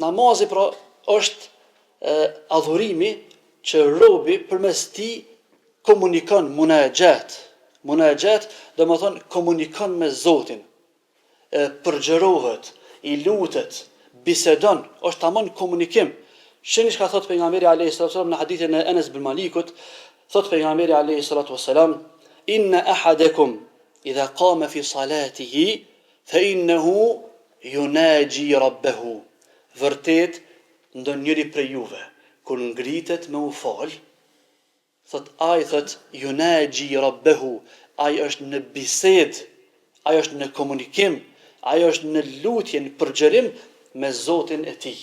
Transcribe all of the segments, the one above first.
Namazi pra është e, adhurimi që robi përmes tij komunikon munaxhat. Munaxhat domethonë komunikon me Zotin. E, përgjërohet, i lutet, bisedon, është tamam komunikim. Shihni çka thotë pejgamberi alayhi salatu wasalam në hadithin e Enes bin Malikut, thotë pejgamberi alayhi salatu wasalam, "Inna ahadakum idha qama fi salatihi fa innahu Yunaji Rabbehu, Vërtet, ndonjëri prej juve, kur ngritet me u fal, thotë ai thotë Yunaji Rabbehu, ai është në bisedë, ai është në komunikim, ai është në lutje, në përgjërim me Zotin e tij,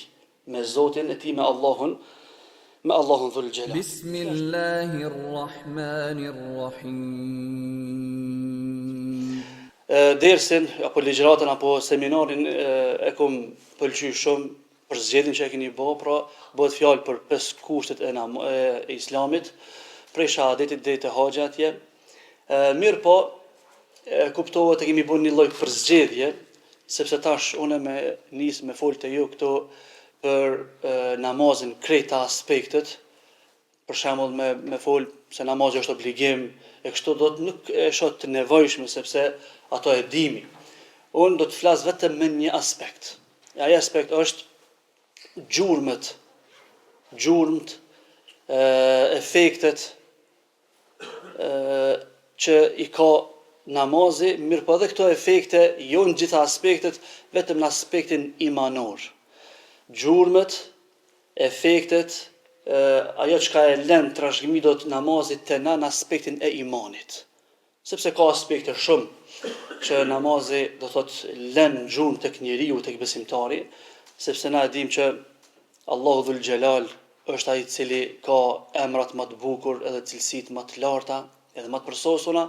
me Zotin e tij, me Allahun, me Allahun Dhul Xhelal. Bismillahir Rahmanir Rahim. Dersin apo ligjëratën apo seminarin e kom pëlqy shumë për zgjedhjen që e keni bo, pra bëhet fjalë për pesë kushtet e, nam, e islamit, prej shahadetit deri te haxhi atje. Mirëpo, kuptohet e kemi bo një lloj përzgjedhje, sepse tash unë me nis me fol te ju këtu për e, namazin krejt aspektet, për shembull me me fol se namazi është obligim e kështu do të nuk e shoh të nevojshme sepse ato e dimi. Unë do të flas vetëm me një aspekt. E ai aspekt është gjurmët, gjurmët, e, efektet që i ka namazi, mirëpo edhe këto efekte, jo në gjitha aspektet, vetëm në aspektin imanor. Gjurmët, efektet, ajo çka e lën trashëgimi do të namazi te na në aspektin e imanit. Sepse ka aspekte shumë që namazi do thotë lën gjurmë tek njeriu, tek besimtari, sepse na e dimë që Allahu Dhul Xhelal është ai i cili ka emrat më të bukur edhe cilësitë më të larta edhe më të përsosura.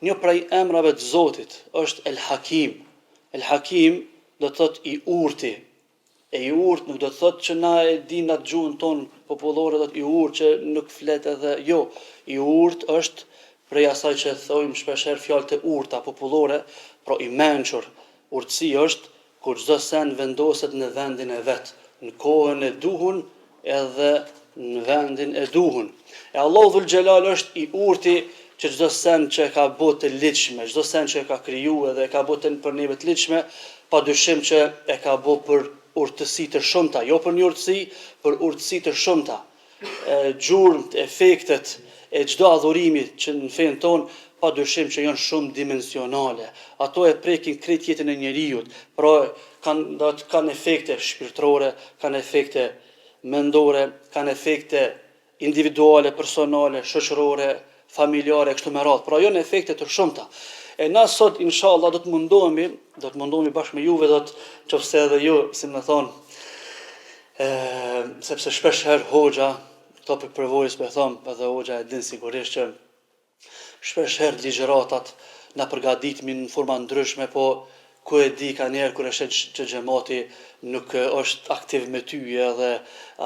Një prej emrave të Zotit është El Hakim. El Hakim do të thotë i urti, E i urtë nuk do të thotë që na e dimë atë gjuhën tonë popullore do të i urtë që nuk flet edhe jo, i urtë është prej asaj që thojmë shpeshherë fjalë të urta popullore, pra i mençur. Urtësi është kur çdo send vendoset në vendin e vet, në kohën e duhun edhe në vendin e duhun. E Allahu Dhul Xhelal është i urti që çdo send që e ka bo të ligjshme, çdo send që e ka kriju edhe e ka bo të për neve të ligjshme, pa dyshim që e ka bo për urtësi të shumta, jo për një urtësi, për urtësi të shumta. Gjurmët, efektet e çdo adhurimi që në fenë tonë, pa dyshim që janë shumë dimensionale. Ato e prekin krejt jetën e njeriut, pra kanë do të kanë efekte shpirtërore, kanë efekte mendore, kanë efekte individuale, personale, shoqërore, familjare e kështu me radhë. Pra janë efekte të shumta. E na sot inshallah do të mundohemi, do të mundohemi bashkë me juve do të qofse edhe ju, si me thonë, e, sepse shpesh herë hoxha, këto për përvojës po e them, edhe hoxha e din sigurisht që Shpesh herë ligjëratat na përgatitmi në forma ndryshme po ku e di kanjëherë kur e sheh që xhemati nuk është aktiv me ty edhe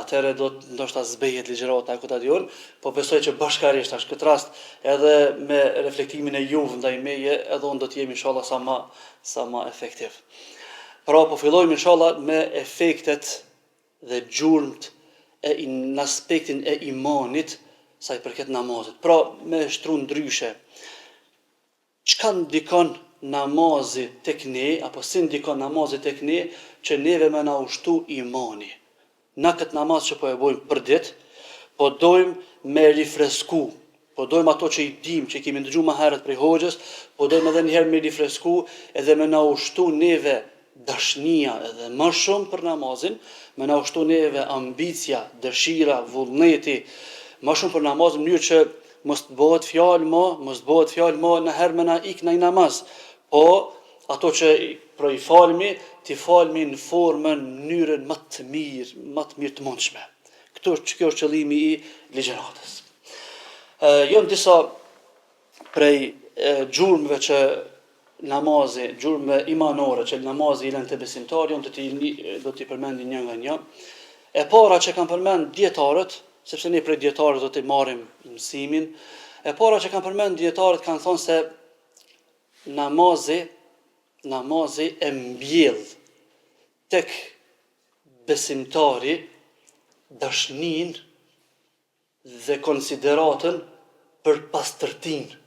atëherë do të ndoshta zbehet ligjërata e ku ta di unë, po besoj që bashkarisht tash këtë rast edhe me reflektimin e juve ndaj meje edhe unë do të jem inshallah sa ma sa ma efektiv. Pra po fillojmë inshallah me efektet dhe gjurmët e në aspektin e imanit sa i përket namazit. Pra, me e shtru ndryshe, çka ndikon namazi tek ne, apo si ndikon namazi tek ne, që neve me na u shtu imani. Na këtë namaz që po e bojmë për ditë, po dojmë me rifresku, Po dojmë ato që i dimë, që i kemi ndëgju ma herët prej hoxhës, po dojmë edhe njëherë me rifresku edhe me na u shtu neve dashnia edhe më shumë për namazin, me na u shtu neve ambicia, dëshira, vullneti më shumë për namazin, në mënyrë që mos të bëhet fjalë më, mos të bëhet fjalë më në herë me na ik naj namaz. Po ato që pra i falmi, t'i falmi në formën, në mënyrën më të mirë, më të mirë të mundshme. Këtu është kjo është qëllimi i ligjëratës. Janë disa prej gjurmëve që namazi, gjurmëve imanore që namazi i lën te besimtari, unë do t'i do t'i përmendi një nga një. E para që kanë përmend dietarët, sepse ne prej dietarëve do të marrim mësimin, e para që kanë përmend dietarët kanë thonë se namazi namazi e mbjell tek. besimtari dashninë dhe konsideratën për pastërtinë.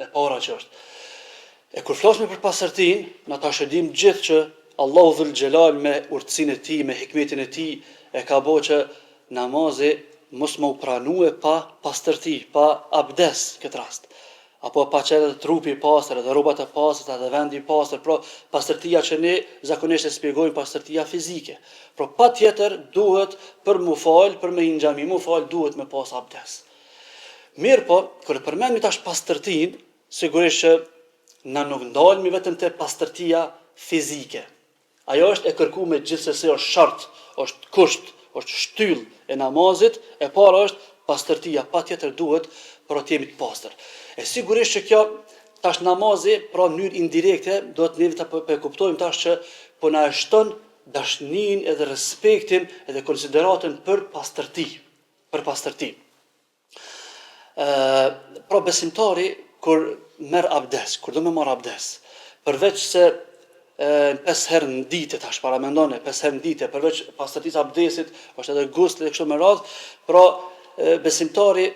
E para që është. E kur flasim për pastërtinë, na tash e dimë gjithë që Allahu Dhul Xhelal me urtësinë e tij, me hikmetin e tij, e ka bo që namazi mos me u pranue pa pastërti, pa abdes këtë rast. Apo pa qenë edhe trupi i pastër, edhe rrobat e pastërta, edhe vendi i pastër, pra pastërtia që ne zakonisht e spjegojmë pastërtia fizike. Pra patjetër duhet për mu fal, për me hi në xhami mu fal, duhet me pas abdes. Mirëpo, kur e përmendim tash pastërtinë, sigurisht që na nuk ndalemi vetëm te pastërtia fizike. Ajo është e kërkume gjithsesi është shart, është kusht, është shtyllë e namazit, e para është pastërtia, patjetër duhet pra të jemi të pastër. E sigurisht që kjo tash namazi, pra në mënyrë indirekte, duhet neve ta po e kuptojmë tash që po na e shton dashninë edhe respektin edhe konsideratën për pastërti. për pastërti. Ë, pra besimtari kur merr abdes, kur do me marr abdes, përveç se pesë herë në ditë tash paramendone, pesë herë në ditë, përveç pastërtisë abdesit, është edhe gusli e kështu me radhë, pra besimtari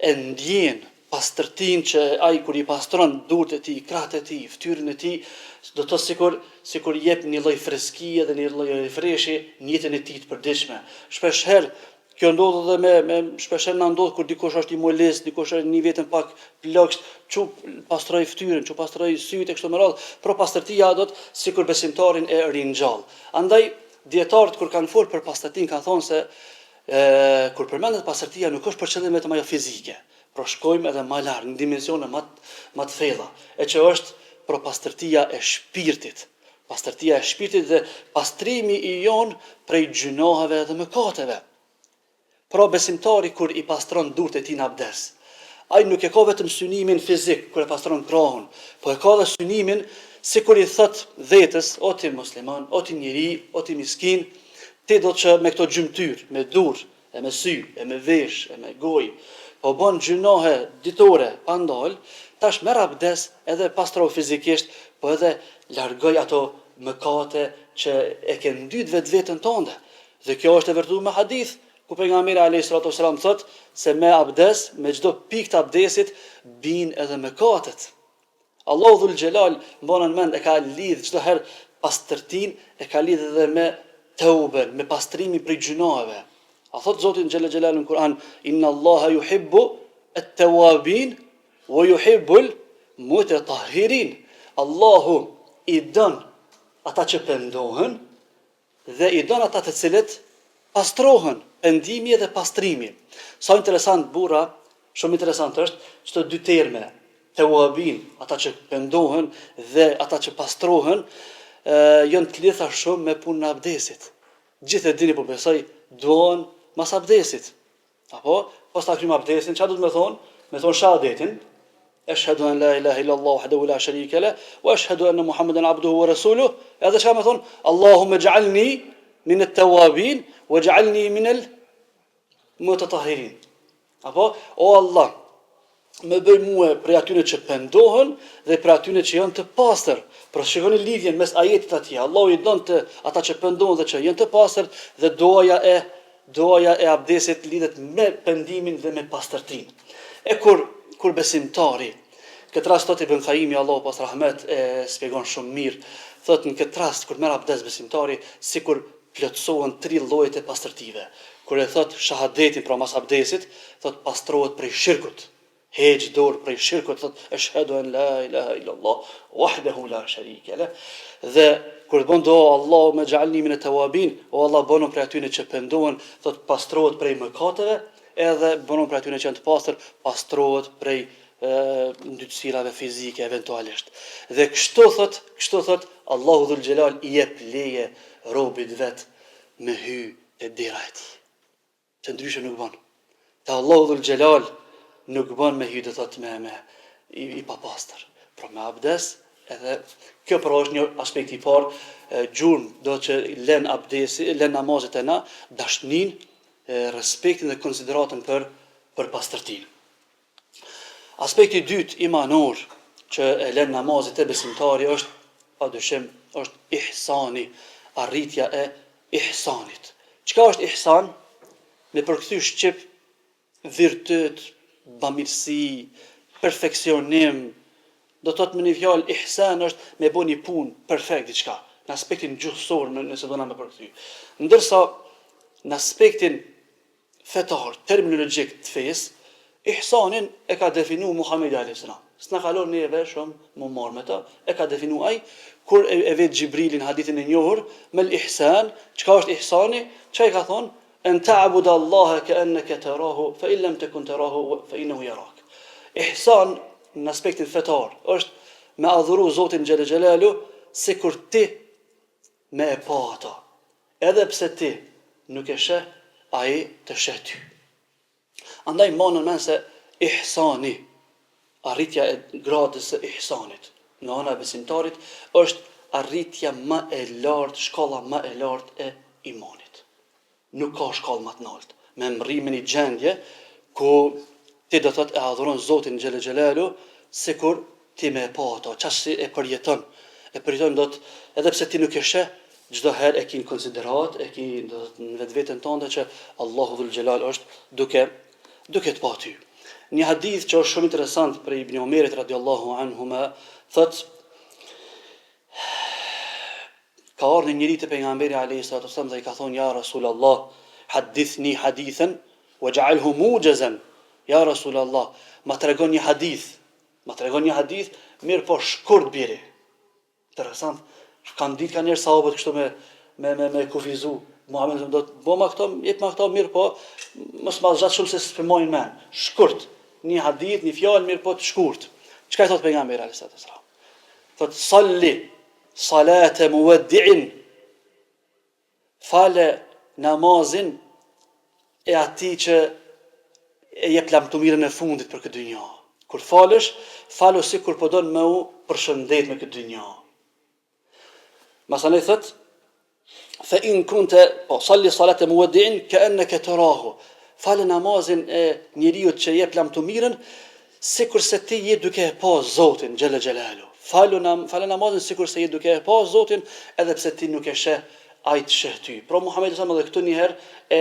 e ndjen pastërtinë që ai kur i pastron durt e tij, krahët e tij, fytyrën e tij, do të thotë sikur sikur i jep një lloj freskie dhe një lloj refreshi në jetën e tij të përditshme. Shpesh herë kjo ndodh edhe me me shpesh herë na ndodh kur dikush është i molis, dikush e nin veten pak plogësht, çu pastroj fytyrën, çu pastroj sytë e kështu me radhë, pra pastërtia do të sikur besimtarin e ringjall. Andaj dijetarët kur kanë folë për pastërtinë kanë thonë se E, kur përmendet pastërtia nuk është për qëllim vetëm ajo fizike, pra shkojmë edhe ma larg, në dimensione ma ma të thella, e që është pra pastërtia e shpirtit, pastërtia e shpirtit dhe pastrimi i jonë prej gjynaheve dhe mëkateve. Pra besimtari kur i pastron durt e tij në abdes, ai nuk e ka vetëm synimin fizik kur e pastron krahun, po e ka edhe synimin sikur i thot vetes, o ti musliman, o ti njeri, o ti miskin, Ti do që me këto gjymtyrë, me dur, e me sy, e me vesh, e me gojë, po bon gjynahe ditore pa ndal, tash merr abdes edhe pastrohu fizikisht, po edhe largoj ato mëkate që e ke ndyt vetveten tënde. Dhe kjo është e vërtetuar me hadith, ku pejgamberi alejhi salatu vesselam thotë se me abdes, me çdo pikë të abdesit bin edhe mëkatet. Allahu Dhul Xhelal mbane në mend e ka lidh çdo herë pastërtinë e ka lidh edhe me teuben, me pastrimin prej gjynaheve. A thot Zoti xhele xhelalu në Kur'an inna Allaha yuhibbu at-tawabin wa yuhibbul mutatahhirin. Allahu i don ata që pendohen Dhe i don ata të cilët pastrohen, pendimi dhe pastrimi. Sa interesant burra, shumë interesant është, qëto dy terme, teuabin, ata që pendohen dhe ata që pastrohen, janë të lidhta shumë me punën e abdesit. Gjithë e dini po besoj, duan mas abdesit. Apo, pas ta kryjmë abdesin, çka duhet me thonë? Me thonë shahadetin, Eshhedu en la ilahe illallah wahdehu la sharike leh, wa eshhedu enne Muhammeden abduhu wa rasuluh, edhe çka me thonë? Allahumme xh'alni min et-tawabin, wa xh'alni min el mutatahirin. Apo, o Allah, më bëj mue prej atyne që pendohen dhe prej atyne që janë të pastër. Pra shikoni lidhjen mes ajetit atje. Allahu i don të ata që pendohen dhe që janë të pastër dhe duaja e duaja e abdesit lidhet me pendimin dhe me pastërtinë. E kur kur besimtari këtë rast thotë Ibn Kajimi Allahu pastë rahmet e spjegon shumë mirë, thotë në këtë rast kur merr abdes besimtari sikur plotësohen tri llojet e pastërtive. Kur e thotë shahadetin pra mas abdesit, thotë pastrohet prej shirkut, heq dorë prej shirkut, thotë eshhedu en la ilaha illallah wahdehu la sharike leh. Dhe kur të bën dua Allahumme xh'alni min et-tawabin, o Allah bënu prej atyre që pendohen, thotë pastrohet prej mëkateve, edhe bënu prej atyre që janë të pastër, pastrohet prej ndytësirave fizike eventualisht. Dhe kështu thot, kështu thot Allahu dhul xhelal i jep leje robit vet me hy te dera e tij. Se ndryshe nuk bën. Te Allahu dhul xhelal nuk bën me hy do thot me me i, i papastër. Pra me abdes edhe kjo pra është një aspekt i parë, gjurmë do që len abdesi, len namazi te na, dashninë, respektin dhe konsideratën për për pastërtinë. Aspekti i dytë imanor që e lën namazi te besimtari është padyshim është ihsani, arritja e ihsanit. Çka është ihsan? Me përkthy shqip virtyt, bamirësi, perfeksionim, do të thotë me një fjalë ihsan është me bo një punë perfekt diçka, në aspektin gjuhësor nëse dona me përkthy. Ndërsa në aspektin fetar, terminologjik të fesë, ihsanin e ka definu Muhamedi alejhi selam. S'na ka lon neve shumë m'u marr me të, e ka definu ai kur e, e vet Xhibrili në hadithin e njohur, mel ihsan, çka është ihsani, çka i ka thonë? En ta'buda Allaha ka'annaka tarahu fa in lam takun tarahu fa innahu yarak. Ihsan në aspektin fetar është me adhuru Zotin xhele xhelalu sikur ti me e pa ato. Edhe pse ti nuk e sheh, ai të sheh ty. Andaj mba në mend se ihsani, arritja e gradës së ihsanit nga ana e besimtarit është arritja më e lartë, shkalla më e lartë e imanit. Nuk ka shkallë më të naltë. Me mrri me një gjendje ku ti do thotë e adhuron Zotin xhele xhelalu sikur ti me e pa ato, qaq si e përjeton, e përjeton do të edhe pse ti nuk e sheh, çdo herë e ki në konsideratë, e ki do thotë në vetveten tënde që Allahu dhul xhelal është duke duke të pa ty. Një hadith që është shumë interesant prej Ibn Omerit radiallahu anhuma thotë Ka ardhur një njeri te Pejgamberi alejhi salatu ves selam dhe i ka thonë ja Rasul Allah, hadithni hadithen waj'alhu mujazan. Ja Rasul Allah, ma tregon një hadith, ma tregon një hadith, mirëpo shkurt bjeri. Interesant. Kanë ditë kanjëherë sahabët kështu me me me me kufizu. Muhamedi do të boma këto, jep ma këto mirëpo mos ma zgjat shumë se s'po maj mend. Shkurt. Një hadith, një fjalë mirëpo të shkurt. Çka i thot pejgamberi alejhi salatu ves selam? Thot salli Salate muveddi'in, fale namazin e atij që e jep lamtumirën e fundit për këtë dynja. Kur falesh, falu sikur po don me u përshëndet me këtë dynja. Masanej thot, Fe in kunte, po, salli salate muveddi'in, ke enneke terahu. Fale namazin e njeriut që jep lamtumirën, sikurse ti je duke e pa Zotin, xhele xhelalu. Falu nam, fale namazin sikurse je duke e pa Zotin, edhe pse ti nuk e sheh, ai të sheh ty. Pra Muhamedi sa edhe këtu një herë e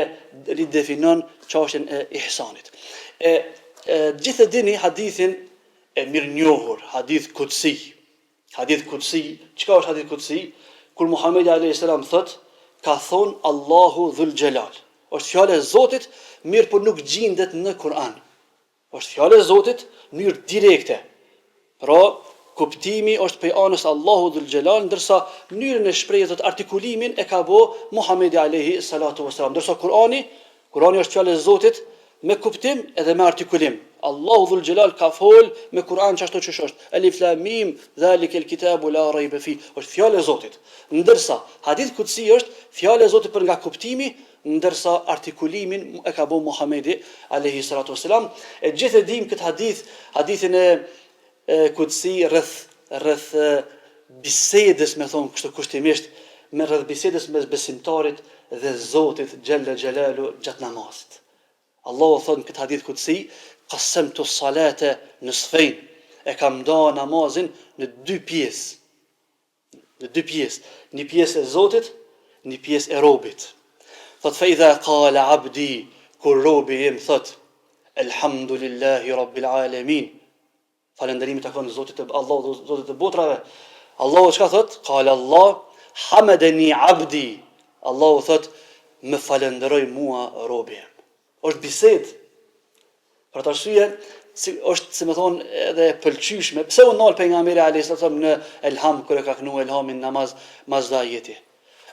ridefinon çështjen e ihsanit. E, e gjithë e dini hadithin e mirënjohur, hadith kutsi. Hadith kutsi, çka është hadith kutsi? Kur Muhamedi alejhi selam thotë, ka thonë Allahu dhul xhelal. Është fjalë e Zotit, mirëpo nuk gjindet në Kur'an. Është fjalë e Zotit në mënyrë direkte. Pra, kuptimi është prej anës Allahu dhul xhelal, ndërsa mënyrën e shprehjes do të artikulimin e ka bo Muhamedi alejhi salatu vesselam. Ndërsa Kur'ani Kurani është fjalë e Zotit me kuptim edhe me artikulim. Allahu dhul xhelal ka fol me Kur'an qashtu qysh është. Elif lam mim zalikel kitabu la rajbe fi. Është fjalë e Zotit. Ndërsa hadith kutsi është fjalë e Zotit për nga kuptimi, ndërsa artikulimin e ka bo Muhamedi alejhi salatu vesselam. E gjithë e dimë këtë hadith, hadithin e kutsi rreth rreth bisedës me thonë kështu kushtimisht me rreth bisedës mes besimtarit dhe Zotit xhelle xhelalu gjatë namazit. Allahu thotë në këtë hadith kutsi, qasamtu salate nisfain, e kam nda namazin në dy pjesë. Në dy pjesë, një pjesë e Zotit, një pjesë e robit. Thotë fa idha qala abdi, kur robi im thotë Elhamdulillahi Rabbil Alamin. Falënderimi takon Zotit të Allahut, Zotit të botrave. Allahu çka thotë? Qala Allah, hamadani abdi. Allahu thotë, më falënderoi mua robi im. Është bisedë. Për atë arsye, si është, si me thonë, edhe e pëlqyeshme. Pse u nal pejgamberi alayhis salam në Elham kur e ka knu Elhamin namaz mas çdo ajeti.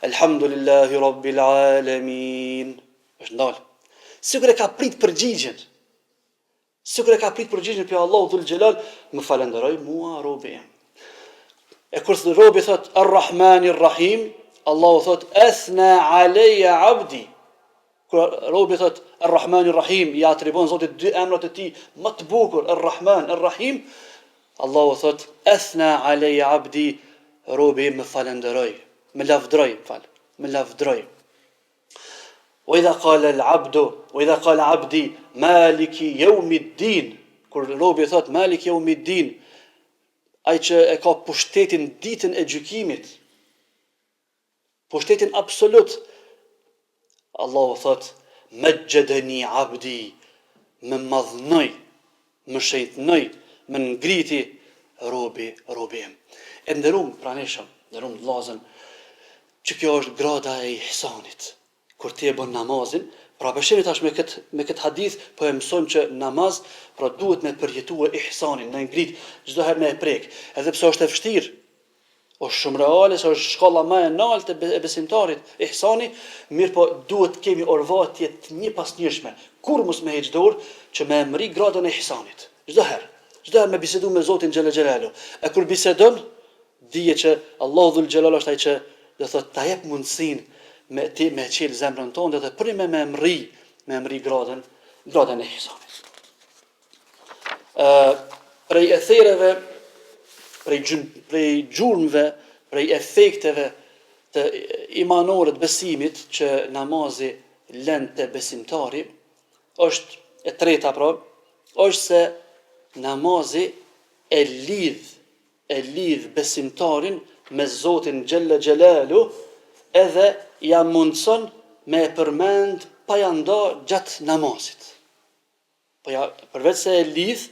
Elhamdulillahi rabbil alamin. Është ndal. Sikur e ka prit përgjigjen. Sikur e ka prit përgjigjen prej Allahu dhul xhelal, më falënderoi mua robi im. E kur thot robi thot Ar-Rahmanir Rahim, Allahu thot Ethna alayya abdi. Kur robi thot Ar-Rahmanir Rahim, ia atribon Zotit dy emrat e tij më të bukur, Ar-Rahman, Ar-Rahim, Allahu thot Ethna alayya abdi, robi im më falënderoi, më lavdroi, më fal, më lavdroi. Wa idha qala al-abdu, wa idha qala abdi maliki yawmiddin, kur robi thot maliki yawmiddin, ai që e ka pushtetin ditën e gjykimit. Pushtetin absolut. Allahu thotë, Mexhedeni abdi, më madhnoi, më shenjtnoi, më ngriti robi, robi im. E nderum pranishëm, nderum vllazën, që kjo është grada e ihsanit. Kur ti e bën namazin, pra po shihni tash me këtë me këtë hadith po e mësojmë që namaz, pra duhet me përjetue ihsanin, me ngrit çdo herë me e prek, edhe pse është e vështirë, Është shumë reale se është shkalla më e naltë e besimtarit, ihsani, mirëpo duhet të kemi orvatje të njëpasnjëshme, kurrë mos me heq dorë që me e mrri gradën e ihsanit. Çdo herë, çdo herë me bisedu me Zotin xhele xhelalu. E kur bisedon, dije që Allahu dhul xhelal është ai që do thotë ta jep mundësinë me ti me çel zemrën tënde dhe përnime me mrri, me mrri gradën, gradën e ihsanit. Ë prej ethereve, prej gjun, prej gjurmëve, prej efekteve të imanore të besimit që namazi lën te besimtari, është e treta pra, është se namazi e lidh e lidh besimtarin me Zotin xhelle xhelalu edhe ja mundëson me e përmend pa ja nda gjatë namazit. Po ja, përveç se e lidh,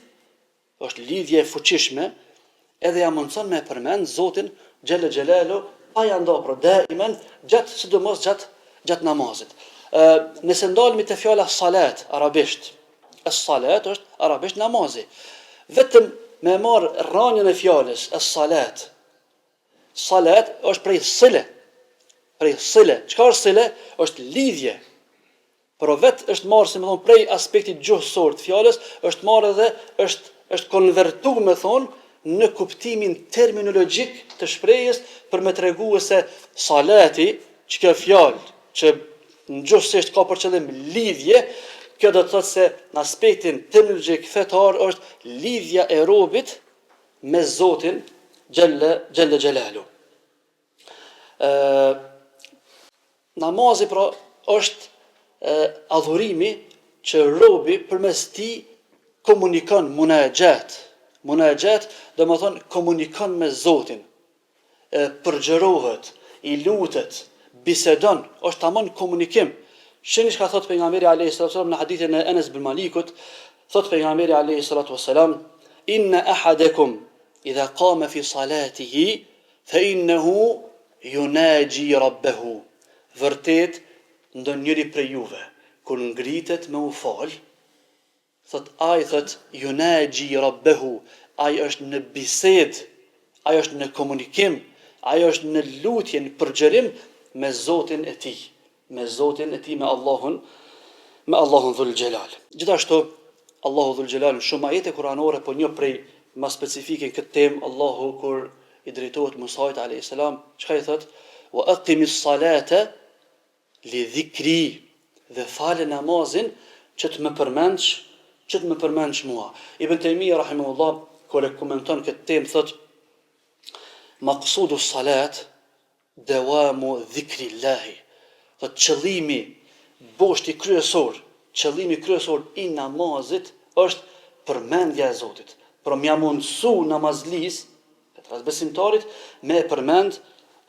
është lidhje e fuqishme, edhe ja mundëson me e përmend Zotin xhele xhelalu pa ja nda pra daimen gjatë sidomos gjatë gjatë namazit. Ë nëse ndalemi te fjala salat arabisht, es salat është arabisht namazi. Vetëm me e marr rranjën e fjalës es salat. Salat është prej sile. Prej sile. Çka është sile? Është lidhje. Por vetë është marrë, si me thonë, prej aspektit gjuhësor të fjalës, është marrë edhe është është konvertu, me thonë, në kuptimin terminologjik të shprehjes për me tregue se salati, që kjo fjalë që në gjuhësisht ka për qëllim lidhje, kjo do të thotë se në aspektin terminologjik fetar është lidhja e robit me Zotin xhelle xhelle xhelalu. Ë Namazi pra është adhurimi që robi përmes tij komunikon munaxhat. Munaxhat domethonë komunikon me Zotin. E përgjërohet, i lutet, bisedon, është tamam komunikim. Shihni çka thotë pejgamberi alayhi salatu wasalam në hadithin e Enes bin Malikut, thotë pejgamberi alayhi salatu wasalam, inna ahadakum idha qama fi salatihi Fe innehu yunaji rabbehu, Vërtet, ndonjëri prej juve, kur ngritet me u fal, thotë ai thotë yunaji rabbehu, ai është në bisedë, ai është në komunikim, ai është në lutje, në përgjërim me Zotin e tij, me Zotin e tij, me Allahun, me Allahun Dhul Xhelal. Gjithashtu, Allahu Dhul Xhelal në shumë ajete kuranore, po një prej ma specifike në këtë temë, Allahu kur i drejtohet Musait alayhis salam, çka i thotë? Wa aqimis salata li dhikri dhe fale namazin që të më përmendsh, që të më përmendsh mua. Ibn Taymija rahimahullah kur e komenton këtë temë thotë Maqsudu salat Dewamu dhikrillahi, thotë qëllimi, boshti kryesor, qëllimi kryesor i namazit është përmendja e Zotit. Pra me ia mundësu namazlisë, këtë rast besimtarit, me e përmend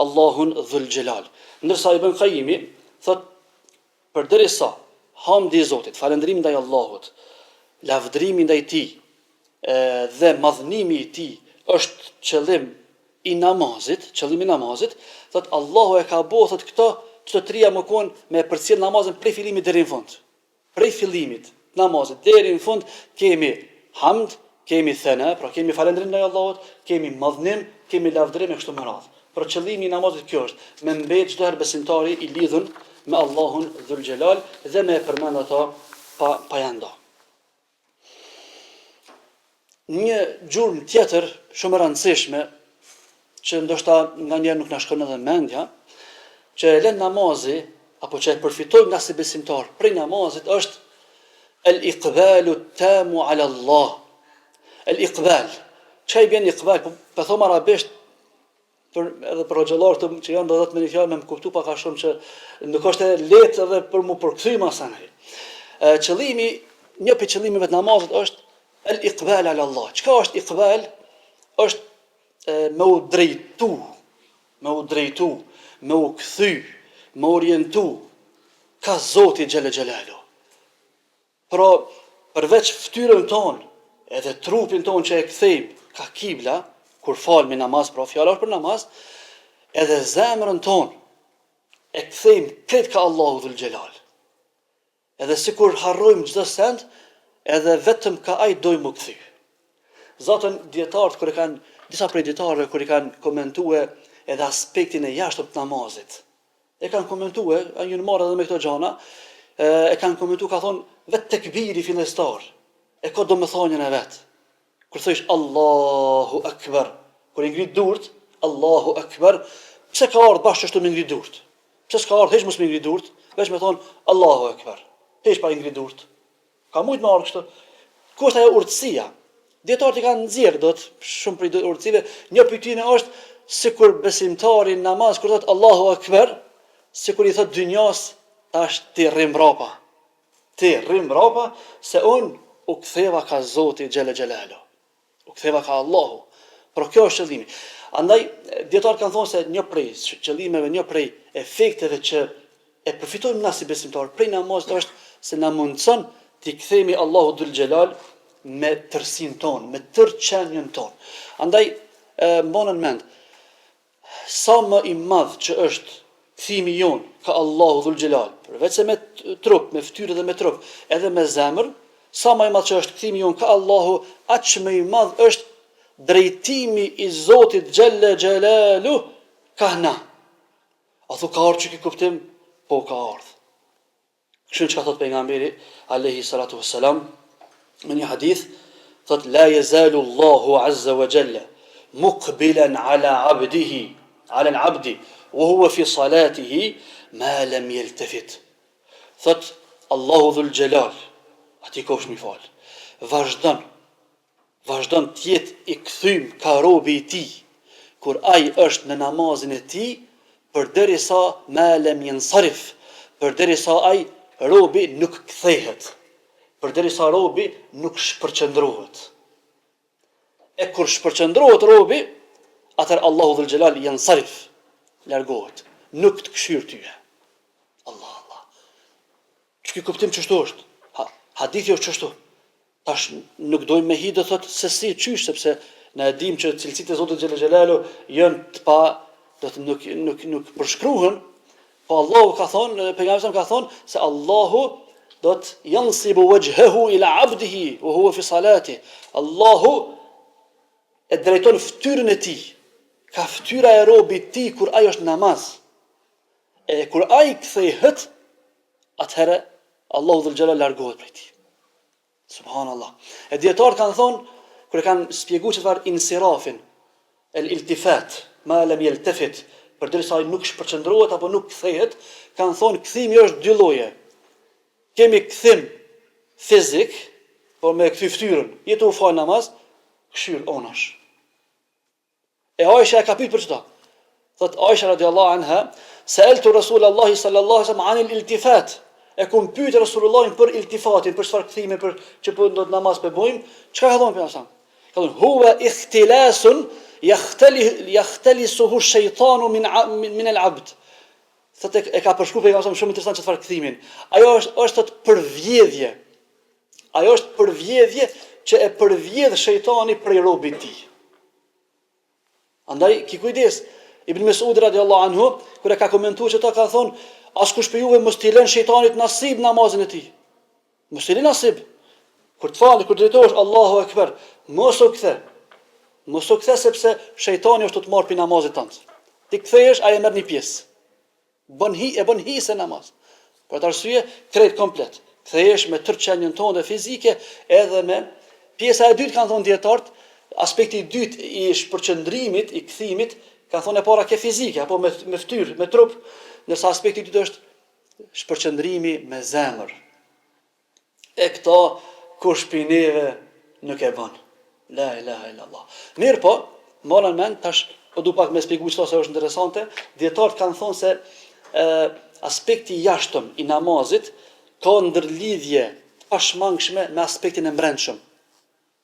Allahun Dhul Xhelal. Ndërsa Ibn Kajimi thotë Përderisa, hamdi i Zotit, falënderimi ndaj Allahut, lavdërimi ndaj Tij dhe madhënimi i Tij është qëllim i namazit, qëllim i namazit, thotë Allahu e ka bo, thotë këto, këto tria me kon me e përcjell namazin prej fillimit deri në fund. Prej fillimit të namazit deri në fund kemi hamd, kemi thena, pra kemi falënderim ndaj Allahut, kemi madhnim, kemi lavdërim e kështu me radhë. Pra qëllimi i namazit kjo është, me mbet çdo herë besimtari i lidhun me Allahun Dhul Xhelal dhe me e përmend ato pa pa ja nda. Një gjurmë tjetër shumë e rëndësishme që ndoshta nganjëherë nuk na shkon edhe mendja, që e lën namazi apo që e përfitojmë na si besimtar prej namazit është el iqbalu tamu ala Allah. El iqbal. Çka i bjen iqbal? Po po thom arabisht për edhe për hoxhallarët që janë do të me një fjalë me më kuptu pak a shumë që nuk është e lehtë edhe për mu përkthy masanej. Qëllimi, një prej qëllimeve të namazit është el iqbal ala Allah. Çka është iqbal? Është me u drejtu, me u drejtu, me u kthy, me orientu ka Zoti xhele xhelaluhu. Pra, përveç fytyrën tonë, edhe trupin tonë që e kthejmë ka kibla, kur falmi namaz, pra fjala është për namaz, edhe zemrën tonë e kthejmë krejt ka Allahu dhul xhelal. Edhe sikur harrojmë çdo send, edhe vetëm ka ai dojmë m'u kthy. Zaten dijetarët kur e kanë disa prej dijetarëve kur i kanë komentue edhe aspektin e jashtëm të namazit, E kanë komentue, janë marrë edhe me këto gjana, e kanë komentu, ka thonë, vetë tekbiri fillestar, e ka domethënien e vet. Kur thojsh Allahu Akbar, kur i ngrit durt, Allahu Akbar, pse ka ardhë bash qështu me ngrit durt? Pse s'ka ardhë hiç mos me ngrit durt, veç me thonë Allahu Akbar, hiç pa i ngrit durt. Ka mujt me ardhë kështu. Ku është ajo urtësia? Dijetarët i kanë nxjerrë do të shumë prej urtësive, një prej tyre është sikur besimtari në namaz kur thotë Allahu Akbar, sikur i thotë dynjas tash ti rri mbrapa. Ti rri mbrapa se unë u ktheva ka Zoti xhele xhelaluhu. U ktheva ka Allahu. Pra kjo është qëllimi. Andaj dijetarët kanë thonë se një prej qëllimeve, një prej efekteve që e përfitojmë na si besimtarë prej namazit është se na mundëson t'i kthehemi Allahut dhul xhelal me tërësinë tonë, me tërë qenien tonë. Andaj mbani në mend Sa më i madh që është kthimi jonë ka Allahu dhul xhelal, përveçse me trup, me fytyrë dhe me trup, edhe me zemër, sa më i madh që është kthimi jonë ka Allahu, aq më i madh është drejtimi i Zotit xhelle xhelaluhu kah na. A thu ka ardhë qiky kuptim? Po ka ardhë. Kështu çka thot pejgamberi alejhi salatu vesselam në një hadith, thot la yazalu Allahu azza wa jalla muqbilan ala abdihi, ala al-abdi wa huwa fi salatihi ma lam yaltafit. Thot Allahu dhul xhelal, atij kofshmi fal. Vazhdon vazhdon të jetë i kthym ka robi i tij, kur ai është në namazin e tij, përderisa ma lem jensarif, përderisa ai, robi, nuk kthehet, përderisa robi nuk shpërqendrohet. E kur shpërqendrohet robi, atëherë Allahu dhul xhelal jensarif, largohet, nuk të kshyr tyje. Allah, Allah. Qiky kuptim qështu është? Ha, hadithi është qështu. Tash nuk dojmë me hi do thot se si qysh sepse na e dimë që cilësitë e Zotit xhele xhelaluhu janë të pa do të nuk nuk nuk përshkruhen, po Allahu ka thonë, pejgamberi ka thonë se Allahu do të jansibu wajhahu ila abdihi wa huwa fi salati. Allahu e drejton fytyrën e tij. Ka fytyra e robit të tij kur ai është në namaz. E kur ai kthehet, atëherë Allahu dhul xhelal largohet prej tij. Subhanallah. E dijetarët kanë thonë, kur e kanë spjegu qët farë insirafin, el iltifat, ma lem jeltefit, përderisa ai nuk shpërqendrohet apo nuk kthehet, kanë thonë kthimi është dy lloje. Kemi kthim fizik, po me kthy fytyrën, je tu u fal namaz, kshyr onash. E Aisha e ka pyet për çto? Thot Aisha radiallahu anha, "Sa'altu Rasul Allah sallallahu alaihi wasallam 'an al-iltifat." E kum pyet Rasulullahin për iltifatin, për çfarë kthimi për që po ndot namaz po bëjmë, çka ka thonë pejgamberi? Ka thonë huwa ikhtilasun yakhtali yakhtalisuhu ash-shaytanu min min al-'abd. Thotë e ka përshkruar pejgamberi shumë interesant çfarë kthimin. Ajo është është thot përvjedhje. Ajo është përvjedhje që e përvjedh shejtani prej robit të tij. Andaj ki kujdes. Ibn Mesudi radiallahu anhu kur e ka komentuar qëta ka thonë askush prej juve mos t'i lën shejtanit nasib namazin e tij. Mos t'i lën nasib. Kur të falë, kur drejtohesh Allahu Ekber, mos u kthe. Mos u kthe sepse shejtani është tu të marrë prej namazit tënd. Ti kthehesh, ai e merr një pjesë. Bën hi, e bën hise namaz. Për atë arsye, krejt komplet. Kthehesh me tërë qenien tënde fizike edhe me pjesa e dytë kanë thonë dijetarët, aspekti i dytë i shpërqendrimit, i kthimit, kanë thonë e para ke fizike apo me me fytyrë, me trup, ndërsa aspekti i dytë është shpërqendrimi me zemër. E këto kush prej neve nuk e bën. La ilaha illallah. Mirëpo, mbani mend tash po du pak me spjegu qëto se është interesante, dijetarët kanë thonë se e, aspekti i jashtëm i namazit ka ndërlidhje të pashmangshme me aspektin e mbrendshëm.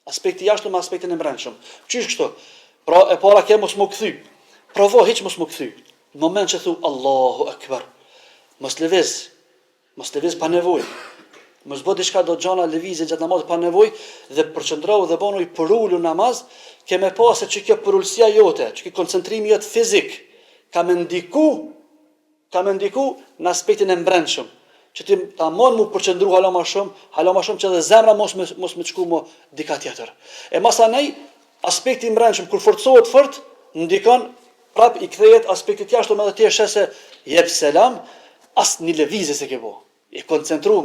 Aspekti i jashtëm me aspektin e mbrendshëm. Qysh kështu? Pra e para ke mos m'u kthy. Provo hiç mos m'u kthy. Në moment që thu Allahu Ekber, mos lëviz, mos lëviz pa nevojë. Mos bë diçka do gjana lëvizje gjatë namazit pa nevojë dhe përqendrohu dhe bonu i përulur në namaz, ke me pa se që kjo përulësia jote, që kjo koncentrimi jot fizik ka me ndiku ka me ndiku në aspektin e mbrendshëm, që ti tamon mu përqendru hala ma shumë, hala ma shumë që edhe zemra mos me mos me shku mo dika tjetër. E masanej aspekti i mbrendshëm kur forcohet fort, ndikon prap i kthehet aspektit jashtëm edhe ti e sheh se jep selam, as një lëvizje s'e ke bo. Je koncentru,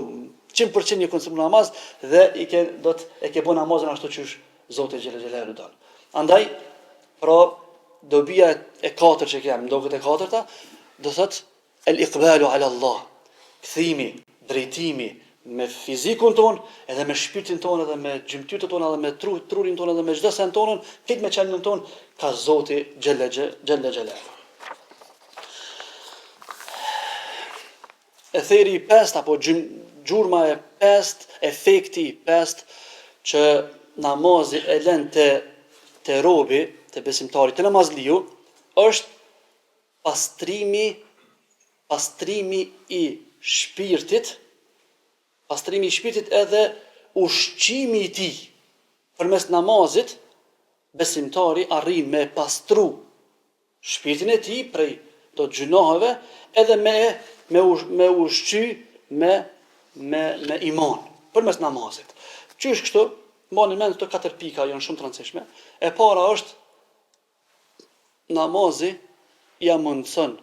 100% je koncentru në namaz dhe i ke do të e ke bo namazin ashtu qysh Zoti xhele xhelaluhu don. Andaj, pra dobia e katërt që kem, ndoket e katërta, do thotë el iqbalu ala Allah, kthimi, drejtimi me fizikun ton, edhe me shpirtin ton, edhe me gjymtyrët tona, edhe me tru, trurin ton, edhe me çdo sen tonën, krejt me qenien ton, ka Zoti xhele xhele xhelaluhu. Etheri i pestë apo gjurma e pestë, efekti i pestë që namazi e lën te te robi, te besimtari, te namazliu, është pastrimi pastrimi i shpirtit, pastrimi i shpirtit edhe ushqimi i tij. Përmes namazit besimtari arrin me pastru shpirtin e tij prej do gjynaheve edhe me me me ushqy me me me iman përmes namazit. Qysh kështu? Mbani mend këto katër pika janë shumë të rëndësishme. E para është namazi ia mundson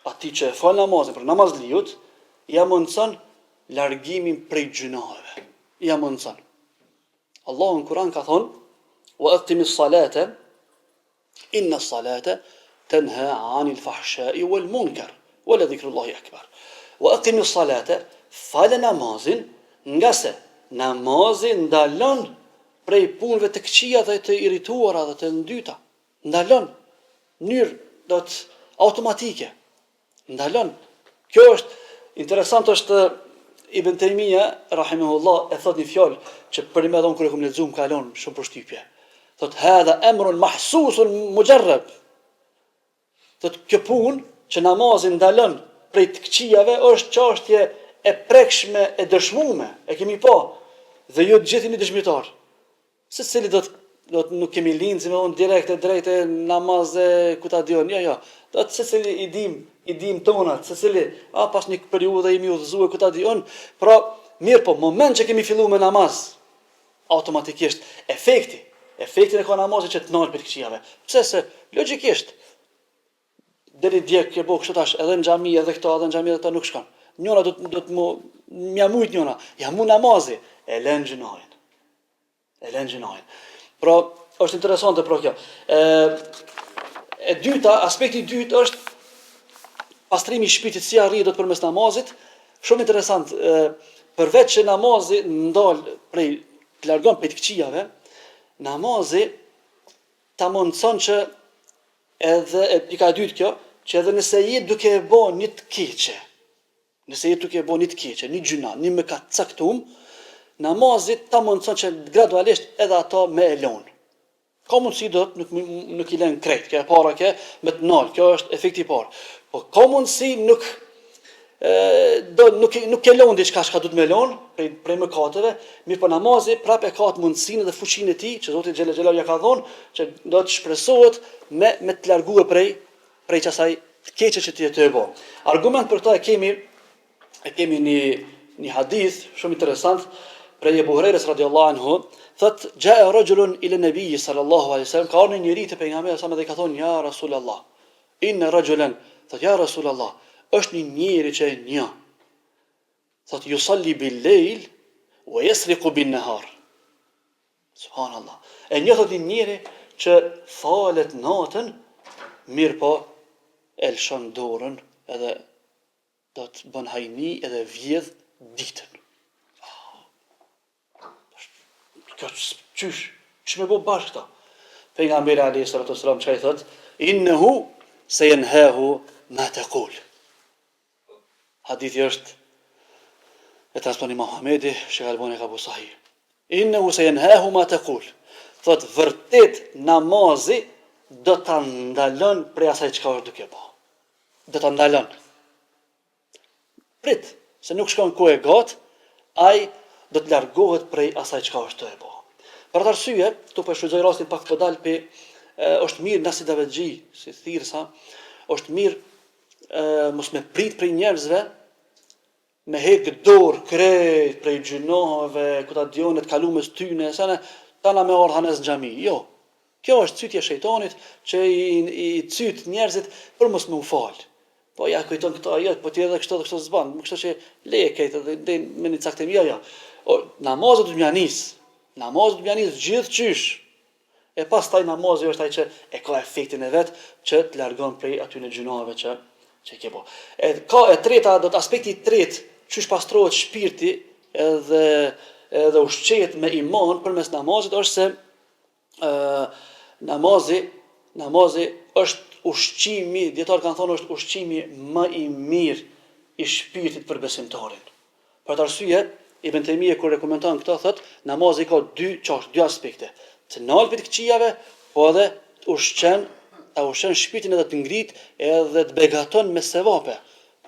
atij që e fal namazin, pra namazliut, ia mundson largimin prej gjynaheve. Ia mundson. Allahu në Kur'an ka thonë: "Wa aqimis salate Inna salate tenha anil fahshai wal munkar, wa la dhikrullahi akbar. Wa aqimi salate, fale namazin, ngase namazi ndalon prej punëve të këqija dhe të irrituara dhe të ndyta. Ndalon në mënyrë do të automatike. Ndalon. Kjo është interesant është Ibn Taymija rahimahullah e thot një fjalë që për me dhon kur e kam lexuar më ka lon shumë përshtypje. Thot hadha amrun mahsusun mujarrab. Thot kjo punë që namazi ndalon prej të këqijave është çështje e prekshme e dëshmume, e kemi pa dhe ju të gjithë jeni dëshmitar. Secili do të do të nuk kemi lind, si me thonë direkt e drejt e namaz e ku ta di unë, jo, jo. Do të secili i dim, i dim tonat, secili, a pas një periudhe jemi udhëzu e ku ta di unë. Pra, mirë po, moment që kemi fillu me namaz, automatikisht, efekti, efektin e ka namazi që të nal prej të këqijave. Pse se, logjikisht, deri dje ke bo kështu tash edhe në xhami edhe këto edhe në xhami edhe këto nuk shkon. Njëra do të do të mu mja mujt njëra, ja mu namazi, e lën gjynahin. E lën gjynahin. Pra, është interesante pra kjo. Ë e dyta, aspekti i dytë është pastrimi i shpirtit si arrihet dot përmes namazit. Shumë interesant, ë përveç që namazi ndal prej të largon prej të këqijave, namazi ta mundson që Edhe e pika e dytë kjo, që edhe nëse je duke e bo një të keqe, nëse je duke e bo një të keqe, një gjynah, një mëkat të caktum, namazi ta mundson që gradualisht edhe ato me e lon. Ka mundësi do të nuk, nuk i lën krejt, kjo e para ke me të nal, kjo është efekti i parë. Po ka mundësi nuk e, do nuk nuk e lon diçka çka duhet me lon prej prej mëkateve, mirëpo namazi prap e ka atë mundësinë dhe fuqinë e tij që Zoti xhele xhelaluhu ja ka dhënë që do të shpresohet me me të largue prej prej qasaj të keqe që ti je tu e bo. Argument për këtë e kemi e kemi një një hadith shumë interesant prej Ebu Hurejrës radiallahu anhu, thot xhae rajulun ila nabi sallallahu alaihi wasallam, ka ardhur një njeri te pejgamberi sa dhe i ka thonë ja Rasulullah, Inne rajulen, thotë ja Rasulullah, është një njeri që e njoh. Thotë yusalli bil lejl wa yasriqu bin nahar. Subhanallah. E njoh thotë një njeri që falet natën, mirëpo e lëshon dorën edhe do të bën hajni edhe vjedh ditën. Kjo qysh, qysh me bo bashkë këta? Pejgamberi alayhi salatu wasalam çka i thot? Innehu sejenhahu ma tekul. Hadithi është e transmeton Imam Ahmedi, Shejh Albani e ka bo sahih. Innehu sejenhahu ma tekul. Thot vërtet namazi do ta ndalon prej asaj çka është duke bo. Do ta ndalon. Prit, se nuk shkon kohë e gatë, ai do të largohet prej asaj çka është tu e bo. Për atë arsye, këtu po e shfrytëzoj rastin pak po dal pe është mirë na si davetxhi, si thirrsa, është mirë e, mos me prit prej njerëzve me hek dorë krejt prej gjynaheve, ku ta di unë të kalumes tyne, sene, tana me ardh hanes në xhami. Jo. Kjo është cytje e shejtanit që i, i cyt njerëzit për mos me u fal. Po ja kujton këto ajo, po ti edhe kështu edhe kështu s'ban, kështu që leje krejt edhe deri me një caktim, jo jo. O, namazi do të m'ja nis. Namazi do të m'ja nis gjithqysh. E pastaj namazi është ai që e ka efektin e vet që të largon prej atyne gjynaheve që që i ke bo. E ka e treta, do të aspekti i tretë, qysh pastrohet shpirti edhe edhe ushqehet me iman përmes namazit është se ë namazi namazi është ushqimi, dijetarët kanë thonë është ushqimi më i mirë i shpirtit për besimtarin. Për atë arsye, Ibn Tejmije kur e komenton këtë thotë, namazi ka dy çashtje, dy aspekte. Të nal prej të këqijave, po edhe të ushqen, ta ushqen shpirtin edhe të ngrit edhe të begaton me sevape.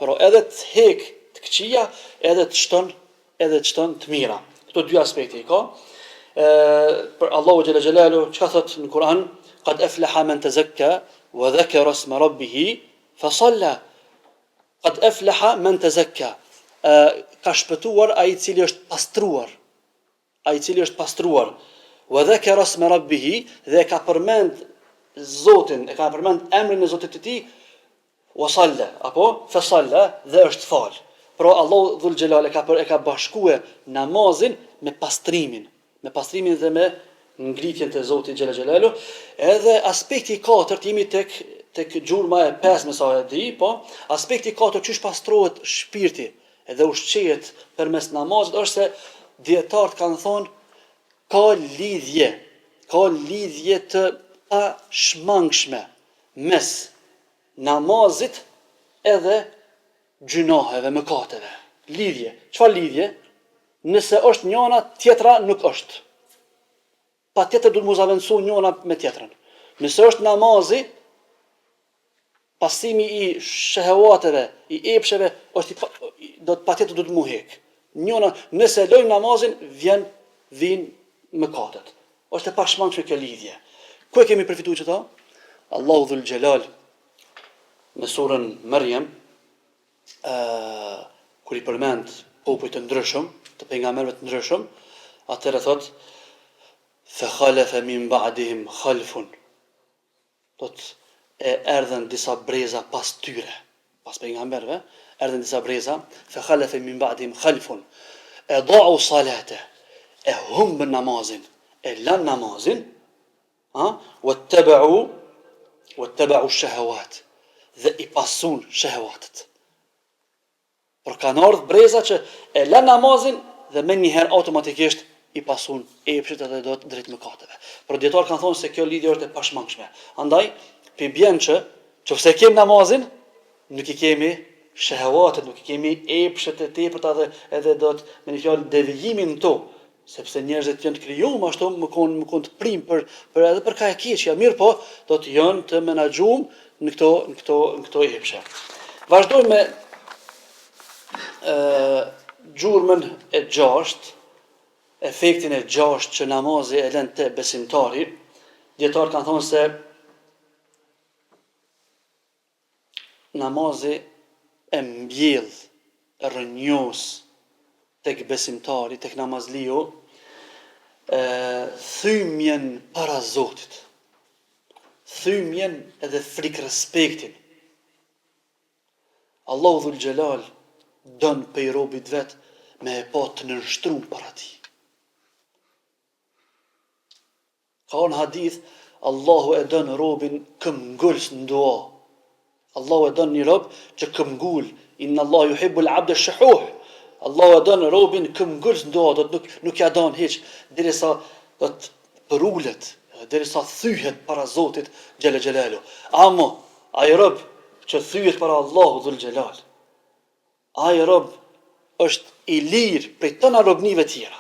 Pra edhe të hek të këqija, edhe të shton, edhe të shton të mira. Këto dy aspekte i ka. Ë për Allahu xhele xhelaluhu çka thotë në Kur'an, kad eflaha men tezekka wa dhakara isma rabbih fa salla. Kad efleha men tezekka, ka shpëtuar ai i cili është pastruar, ai i cili është pastruar, wa dhekera sme rabbihi, dhe e ka përmend Zotin, e ka përmend emrin e Zotit të tij, wa salla, apo fa salla dhe është fal. Pra Allahu dhul xhelal e ka për e ka bashkue namazin me pastrimin. me pastrimin dhe me ngritjen te Zoti xhele xhelaluhu, edhe aspekti i katërt jemi tek tek gjurma e pestë me sa e di, po, aspekti i katërt qysh pastrohet shpirti edhe ushqehet përmes namazit është se dijetarët kanë thonë ka lidhje, ka lidhje të pashmangshme mes namazit edhe gjynaheve, mëkateve. Lidhje. Çfarë lidhje? Nëse është njona, tjetra nuk është. Patjetër duhet m'u zavendësu njona me tjetrën. Nëse është namazi, pasimi i shehevateve, i epsheve, është i pa, do të patjetër duhet m'u hek. Njona, nëse e lojmë namazin, vjen, vijnë mëkatet. Është e pashmangshme kjo lidhje. Ku e kemi përfitu qëto? Allahu dhul xhelal në surën Merjem, ë kur i përmend popuj të ndryshëm, të pejgamberëve të ndryshëm, atëherë thotë fa khalafa min ba'dihim khalfun. Thotë e erdhën disa breza pas tyre, pas pejgamberëve, erdhën disa breza, fa khalafa min ba'dihim khalfun. Eda'u salate, e humbën namazin, e lanë namazin, A, Wattaba'u wattaba'u shahawat dhe i pasun shehevatet. Por kanë ardhur breza që e lanë namazin dhe menjëherë automatikisht i pasun epshet edhe do të drejt mëkateve. Por dijetarët kanë thonë se kjo lidhje është e pashmangshme. Andaj, po i bjen që, qofse kemi namazin, nuk i kemi shehevatet, nuk i kemi epshet e tepërta dhe edhe do të, me një fjalë, devijimin në to, sepse njerëzit janë të krijuar ashtu me kon me kon të prim për për edhe për ka e keqja, mirëpo do të janë të menaxhum në këto në këto në këto epshe. Vazhdojmë me ë gjurmën e gjashtë, efektin e gjashtë që namazi e lën te besimtari. Dijetarët kanë thonë se Namazi e mbjell, e rrënjos tek besimtari, tek namazliu, e thymjen para Zotit, thymjen edhe frikë-respektin. Allahu dhul xhelal don pej robit vet me e pa të nënshtrum para tij. Ka ardhur në hadith, Allahu e don robin këmbëngulës në dua. Allahu e don një rob që këmbëngul, inna Allahu yuhibbul abda shuhuh. Allahu e don robin këmbëngulës në dua, do të nuk nuk ja don hiç derisa do të përulet, derisa thyhet para Zotit xhele xhelalu. Amo ai rob që thyhet para Allahu dhul xhelal. Ai rob është i lirë prej tëna robnive tjera.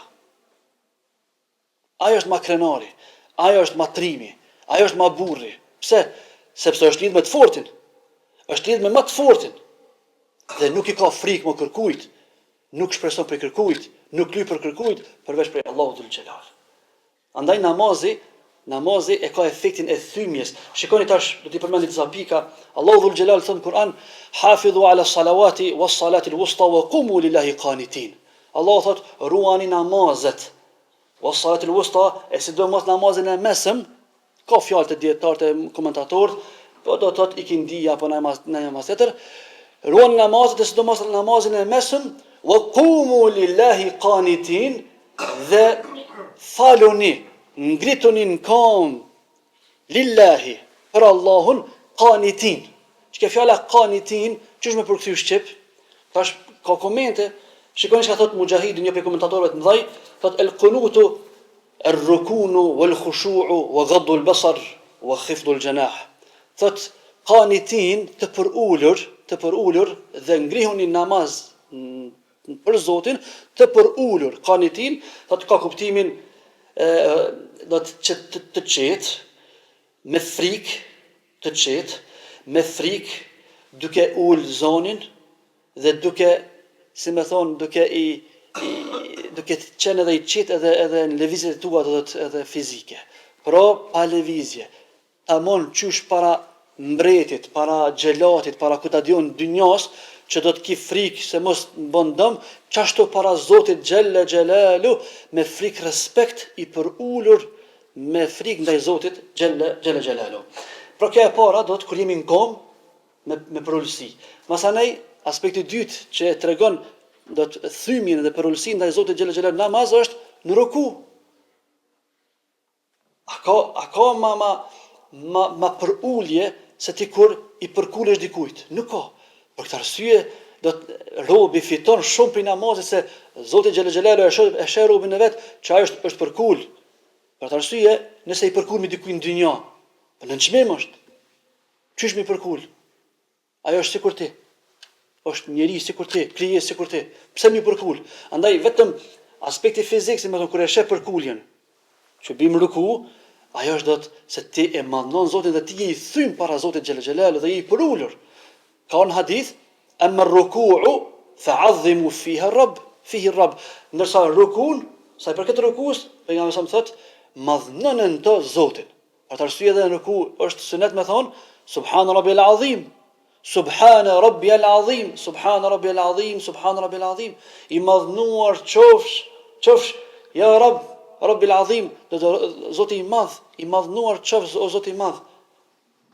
Ai është ma krenari, ai është ma trimi, ai është ma burri. Pse? Sepse është lidh me të fortin. Është lidh me ma të fortin dhe nuk i ka frikë më kërkujt, nuk shpreson prej kërkujt, nuk lyp prej kërkujt, përveç prej Allahut dhul xhelal. Andaj namazi, namazi e ka efektin e thymjes. Shikoni tash, do t'i përmendi disa pika. Allahu dhul xhelal thot në Kur'an, "Hafidhu ala salawati was salati al-wusta wa qumu lillahi qanitin." Allahu thot, ruani namazet. Was salati al-wusta, e sidomos namazin e mesëm, Ka fjalë te dijetarët e komentatorët, po do të thotë ikindia apo namaz në namaz tjetër. Ruani namazet e sidomos namazin e mesëm, wa qumu lillahi qanitin dhe faluni, ngrituni në këmbë lillahi për Allahun qanitin. Çka fjala qanitin, qysh me përkthy shqip? Tash ka komente, shikoni çka thot Mujahidi, një prej komentatorëve të mëdhaj, thot el qunutu Er-rukunu wal-khushu'u wa ghaddu al-basar wa khifdu al-janah. Thotë, Qanitin, të përulur, të përulur dhe ngrihuni në namaz për Zotin, të përulur, qanitin, thotë ka kuptimin e, do të që të, të qetë, me frikë, të qetë, me frikë, duke ul zonin, dhe duke, si me thonë, duke i, i duke qenë edhe i qetë edhe edhe në lëvizjet e tua do të edhe fizike. Pra, pa lëvizje. Tamon qysh para mbretit, para xhelatit, para ku ta di unë dynjas, që do të ki frikë se mos të bën dëm, qashtu para Zotit xhelle xhelalu me frikë respekt i përulur me frikë ndaj Zotit xhelle xhelle xhelalu. Pra kjo e para do të kur jemi në kom me me përulësi. Masanej, aspekti i dytë që e tregon do të thymjen dhe përulësinë ndaj Zotit xhelle xhelalu namaz është në ruku. A ka a ka ma ma ma ma përulje se ti kur i përkulesh dikujt? Nuk ka. Për këtë arsye do të robi fiton shumë prej namazit se Zoti xhelle xhelalu e sheh e sheh robin e vet që ai është është përkul. Për atë arsye, nëse i përkulmi dikujt në dynja, po nënçmim është. Qysh m'i përkul? Ajo është sikur ti. Është njeri sikur ti, krijesë sikur ti. Pse m'i përkul? Andaj vetëm aspekti fizik, si me thonë kur e sheh përkuljen, që bim ruku, ajo është do të se ti e madhnon Zotin dhe ti je i thym para Zotit xhele xhelalu dhe je i përulur. Ka në hadith, emma rukuu fa azzimu fiha rabb, fihi rabb. Ndërsa rukun, sa i përket rukus, pejgamberi sa thotë, madhnone në to Zotin. Për atë arsye edhe në ruku është sunet me thonë Subhana Rabbi al-Azim. Subhana Rabbi al-Azim, Subhana Rabbi al-Azim, Subhana Rabbi al-Azim. I madhnuar qofsh, qofsh ja Rabb, Rabbi al-Azim, do të Zoti i madh, i madhnuar qofsh o Zoti i madh.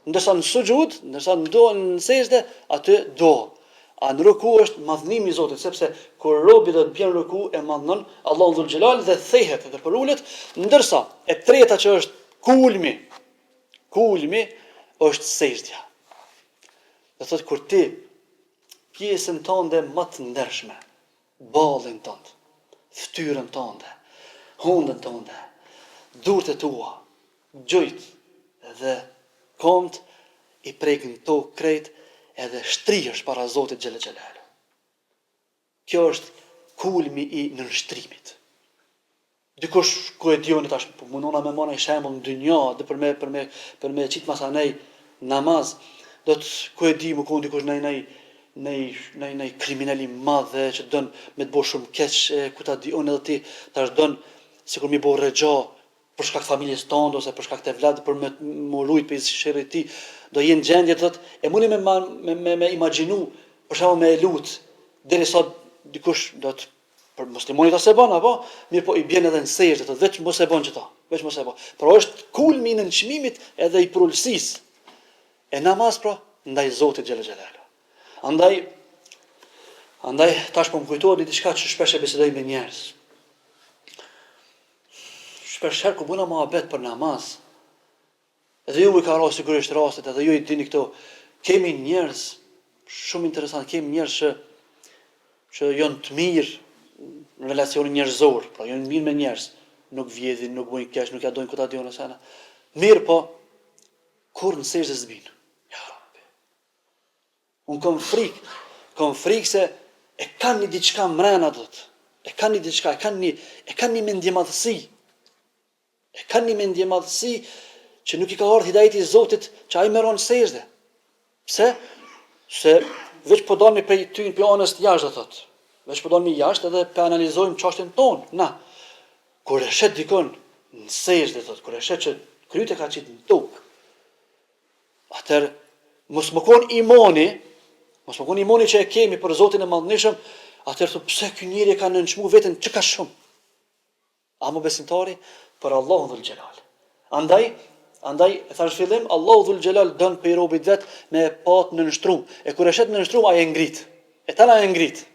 Ndërsa në suxhud, ndërsa në do në sexhde, aty do. A në ruku është madhnimi i Zotit, sepse kur robi do të bjen në ruku e madhnon Allahun Dhul Xhelal dhe thehet dhe përulet, ndërsa e treta që është kulmi, kulmi është sexhdja. Do thotë kur ti pjesën tënde më të ndershme, ballin tënd, fytyrën tënde, hundën tënde, durët e tua, gjujt dhe komt i prek në tokë krejt edhe shtrihesh para Zotit xhele xhelalu. Kjo është kulmi i nënshtrimit. Dikush ku e di unë tash po mundona me marrë një shembull në dynja dhe për me për me për me qit masanej namaz do të ku e di me kon dikush naj naj naj naj naj kriminel i madh dhe që don me të bo shumë keq e ku ta di unë edhe ti tash don sikur mi bo rexha për shkak të familjes tënde ose për shkak të evladit për me m'u rujt prej sherrit të tij, do jenë në gjendje të thotë, e mundi me me me, me imagjinu, për shembull me e lut, derisa dikush do të për muslimani ta s'e bën apo, mirëpo i bjen edhe në sexhde, thotë veç mos e bën qëta, veç mos e bën. Pra është kulmi i nënçmimit edhe i përulësisë. E namaz pra ndaj Zotit xhele xhelalu. Andaj andaj tash po më kujtohet një diçka që shpesh e bisedoj me njerëz. Shpesh herë kur bëna muhabet për namaz, edhe ju i ka ra sigurisht rastet, edhe ju i dini këto, kemi njerëz shumë interesant, kemi njerëz që që janë të mirë në relacionin njerëzor, pra janë mirë me njerëz, nuk vjedhin, nuk bëjnë keq, nuk ja dojnë ku ta di unë sena. Mirëpo, kur në sexhde s'bin. Ja Rabbi. Unë kom frikë, kom frikë se e kanë një diçka mrena do të, e kanë një diçka, e kanë një, e kanë një mendjemadhësi, e kanë një mendjemadhësi që nuk i ka ardhë hidajeti i Zotit që ai me ra në sexhde. Pse? Se veç po dalmi prej ty prej anës jashtë do thotë. Veç po dalmi jashtë edhe po analizojmë çështjen tonë, na. Kur e sheh dikon në sexhde do thotë, kur e sheh që kryt e ka qitë në tokë, atëherë mos me kon imani, mos me kon imani që e kemi për Zotin e Madhnishëm, atëherë thu pse ky njeri e ka nënçmu veten qekaq shumë. Ama besimtari për Allahun dhul xhelal. Andaj, andaj e thash fillim, Allahu dhul xhelal don prej robit vet me e pa të nënshtrum. E kur e sheh të nënshtrum ai e ngrit. E tana e ngrit.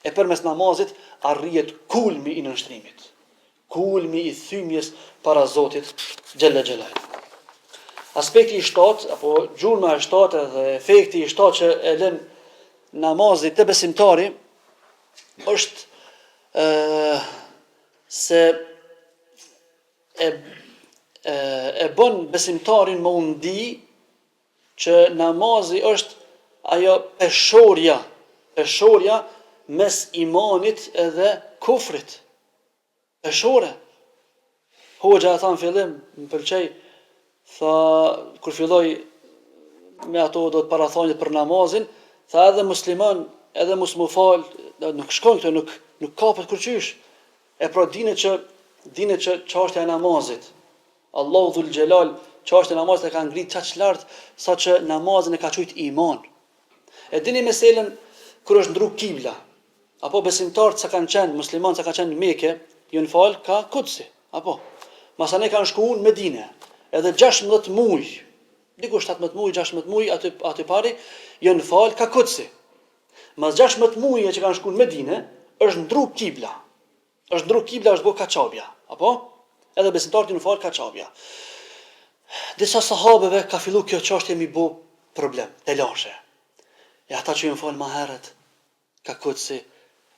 E përmes namazit arrihet kulmi i nënshtrimit. Kulmi i thymjes para Zotit xhelle xhelal. Aspekti i shtatë apo gjurma e shtatë dhe efekti i shtatë që e lën namazi te besimtari është ë se e e, e bën besimtarin me u ndi që namazi është ajo peshorja, peshorja mes imanit edhe kufrit. Peshore. Hoxha e tha në fillim, më pëlqej, tha kur filloi me ato do të parathonjet për namazin, tha edhe musliman, edhe mos m'u fal, nuk shkon këto, nuk nuk kapet kurqysh. E pra dine që dine që çështja e namazit, Allahu dhul xhelal, çështjen e namazit e ka ngrit qaq lart saqë namazin e ka qujt iman. E dini meselën kur është ndru kibla, Apo besimtarët sa kanë qenë, muslimanë sa kanë qenë në Mekë, janë fal ka Kudsi. Apo masanej kanë shku në Medine. Edhe 16 muaj, diku 17 muaj, 16 muaj aty aty pari janë fal ka Kudsi. Mas 16 muajve që kanë shku në Medine, është ndru kibla. Është ndru kibla, është bo ka Qabja. Apo? Edhe besimtarët janë fal ka Qabja. Disa sahabeve ka fillu kjo çështje mi bo problem, telashe. E ata që janë fal ma herët, Ka Kudsi,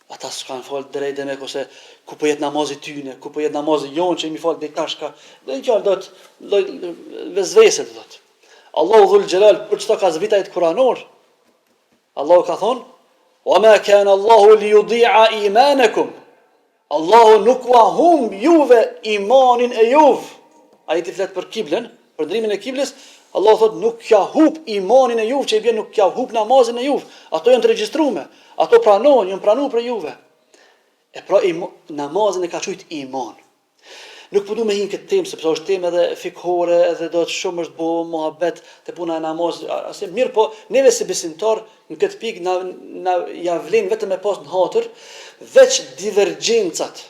ata s'kanë falë drejt demek ose ku po jet namazi tyne, ku po jet namazi jonë që jemi falë deri tash ka, do një fjalë do të lloj vesvese do thotë. Allahu dhul xhelal për çto ka zbrit ajet kuranor. Allahu ka thonë: "Wa ma kana Allahu li yudi'a imanakum." Allahu nuk ua humb juve imanin e juv. Ajeti flet për kiblën, për ndrimin e kiblës, Allahu thot nuk ja hup imanin e juv që i bjen nuk ja hup namazin e juv. Ato janë të regjistrume, ato pranohen, janë pranu prej juve. E pra im, namazin e ka qujt iman. Nuk po du me hi në këtë temë, sepse është temë edhe fikhore, edhe do të shumë është bo muhabet te puna e namazit, asë, mirë po, neve si besimtar, në këtë pikë na, na ja vlen vetëm me pas në hatër, veç divergjencat,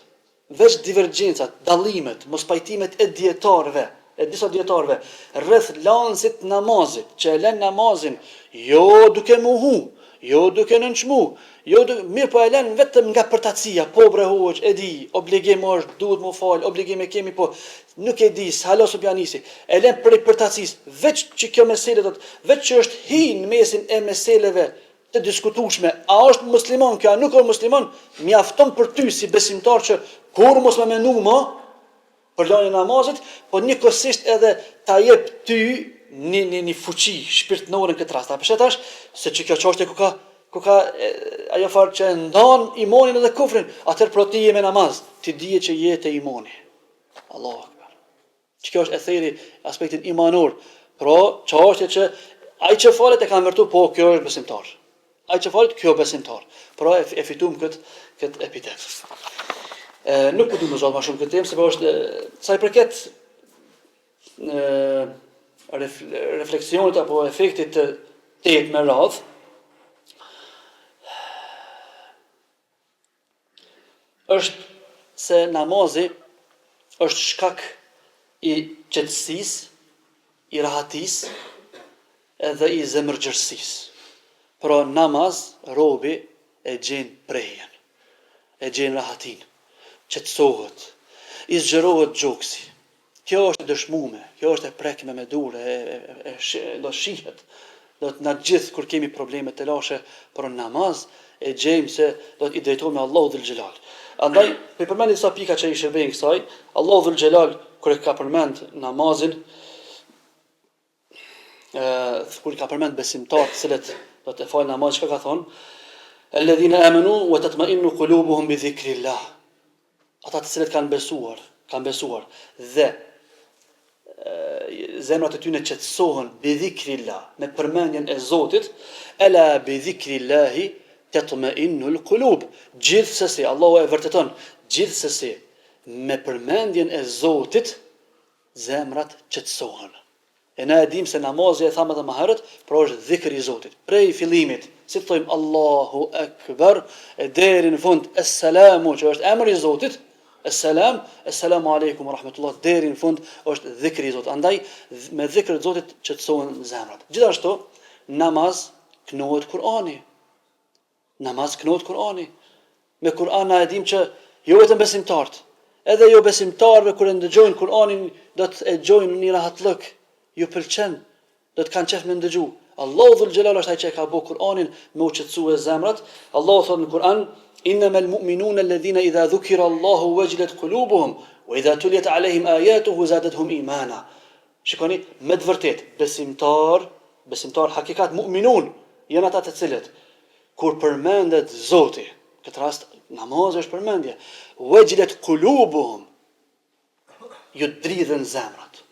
veç divergjencat, dallimet, mospajtimet e dijetarëve, e disa dijetarëve, rreth lanësit namazit, që e len namazin, jo duke mohu, jo duke nënçmu, jo duke, mirë po e len vetëm nga përtacia, po bre hoxhë, e di, obligim është, duhet mu fal, obligim e kemi, po nuk e di, hala s'po ja nisi, e len prej përtacisë, veç që kjo mesele do të, veç që është hi në mesin e meseleve të diskutueshme, a është musliman kjo, a nuk është musliman, mjafton për ty si besimtar që kurrë mos me menu më, për lënien e namazit, po njëkohësisht edhe ta jep ty një një një fuqi shpirtënore në këtë rast. A po sheh tash se që kjo çështje ku ka ku ka e, ajo farë që e ndan imanin edhe kufrin, atëherë pra ti je me namaz, ti dije që je te imani. Allahu akbar. Që kjo është etheri aspektin imanor. Pra, çështje që ai që falet e kanë vërtu, po kjo është besimtar. Ai që falet, kjo besimtar. Pra e, e fitum këtë kët epitet. E, nuk po du me zgjat ma shumë këtë temë, se po është, sa i përket e, ref, refleksionit apo efektit të tetë me radhë, është se namazi është shkak i qetësisë, i rahatisë edhe i zemërgjerësisë. Pra namaz robi e gjen prehjen, e gjen rahatinë, qetësohet, i zgjerohet gjoksi. Kjo është e dëshmume, kjo është e prekme me durë, e, e, e, do shihet. Do të na gjithë kur kemi probleme telashe për namaz, e gjejmë se do të i drejtohemi Allahu dhul xhelal. Andaj, po i përmend disa pika që i shërbejnë kësaj, Allahu dhul xhelal kur e ka përmend namazin, ë kur i ka përmend besimtarët të cilët do të falin namaz, çka ka thonë? Alladhina amanu wa tatma'innu qulubuhum bi dhikrillah. Ata të cilët kanë besuar, kanë besuar dhe zemrat e tyne qetësohen bi dhikrillah, me përmendjen e Zotit, ela bi dhikrillahi tetmeinnul kulub. Gjithsesi, Allahu e vërteton, gjithsesi, me përmendjen e Zotit, zemrat qetësohen. E na e dimë se namazi e thamë edhe më herët, pra është dhikr i Zotit. Prej fillimit, si të thojmë Allahu Ekber, e deri në fund Esselamu, që është emri i Zotit, Esselam, Esselamu Alejkum Rahmetullah, deri në fund është dhikri i Zotit. Andaj, me dhikr të Zotit qetësohen zemrat. Gjithashtu, namaz knohet Kurani. Namaz knohet Kurani. Me Kur'an na e dimë që jo vetëm besimtarët, edhe jo besimtarëve kur e ndëgjojnë Kur'anin do të e gjojnë një rahatllëk, ju pëlqen, do të kanë qef me ndëgju. Allahu dhul xhelal është ai që e ka bo Kur'anin me u qetësue zemrat. Allahu thotë në Kur'an: "Innamal mu'minuna alladhina idha dhukira Allahu wajilat qulubuhum wa idha tuliyat alehim ayatuhu zadatuhum imana." Shikoni, me të vërtetë, besimtar, besimtar hakikat mu'minun, janë ata të cilët kur përmendet Zoti, në këtë rast namazi është përmendje, wajilat qulubuhum, ju dridhen zemrat.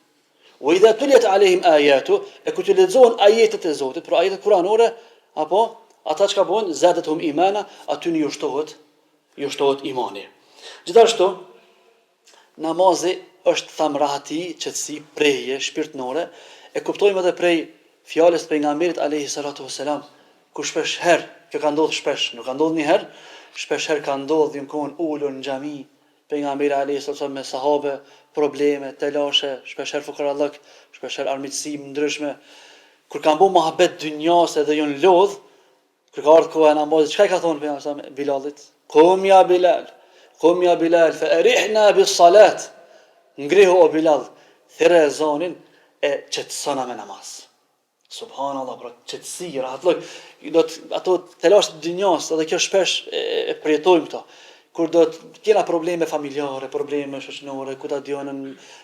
Wa idha tuliyat alehim ayatu, e kur t'ju lexohen ajetet e Zotit, pra ajetet kuranore, apo ata çka bëhen, zadatuhum imana, aty ju shtohet, ju shtohet imani. Gjithashtu, Namazi është thamë rahati, qetësi, prehje shpirtnore, e kuptojmë edhe prej fjalës të pejgamberit alejhi salatu ves selam, ku shpesh herë, kjo ka ndodhur shpesh, nuk ka ndodhur një herë, shpesh herë ka ndodhur jon kon ulur në xhami, pejgamberi alejhi salatu ves selam me sahabe, probleme, telashe, shpesh herë fukarallëk, shpesh herë armiqësi të ndryshme, kur kanë bo muhabet dynjas edhe jon lodh, Kur ka ardhur koha e namazit, çka i ka thonë pejgamberi sa Bilalit? Kum ja Bilal, kum ja Bilal, fa arihna bis salat. Ngrihu o Bilal, thirre ezanin e qetësona me namaz. Subhanallah, pra qetësi, rahatllëk, do të ato telashe të dynjas, edhe kjo shpesh e, e përjetojmë këto. Kur do të kena probleme familjare, probleme shoqënore, ku ta di unë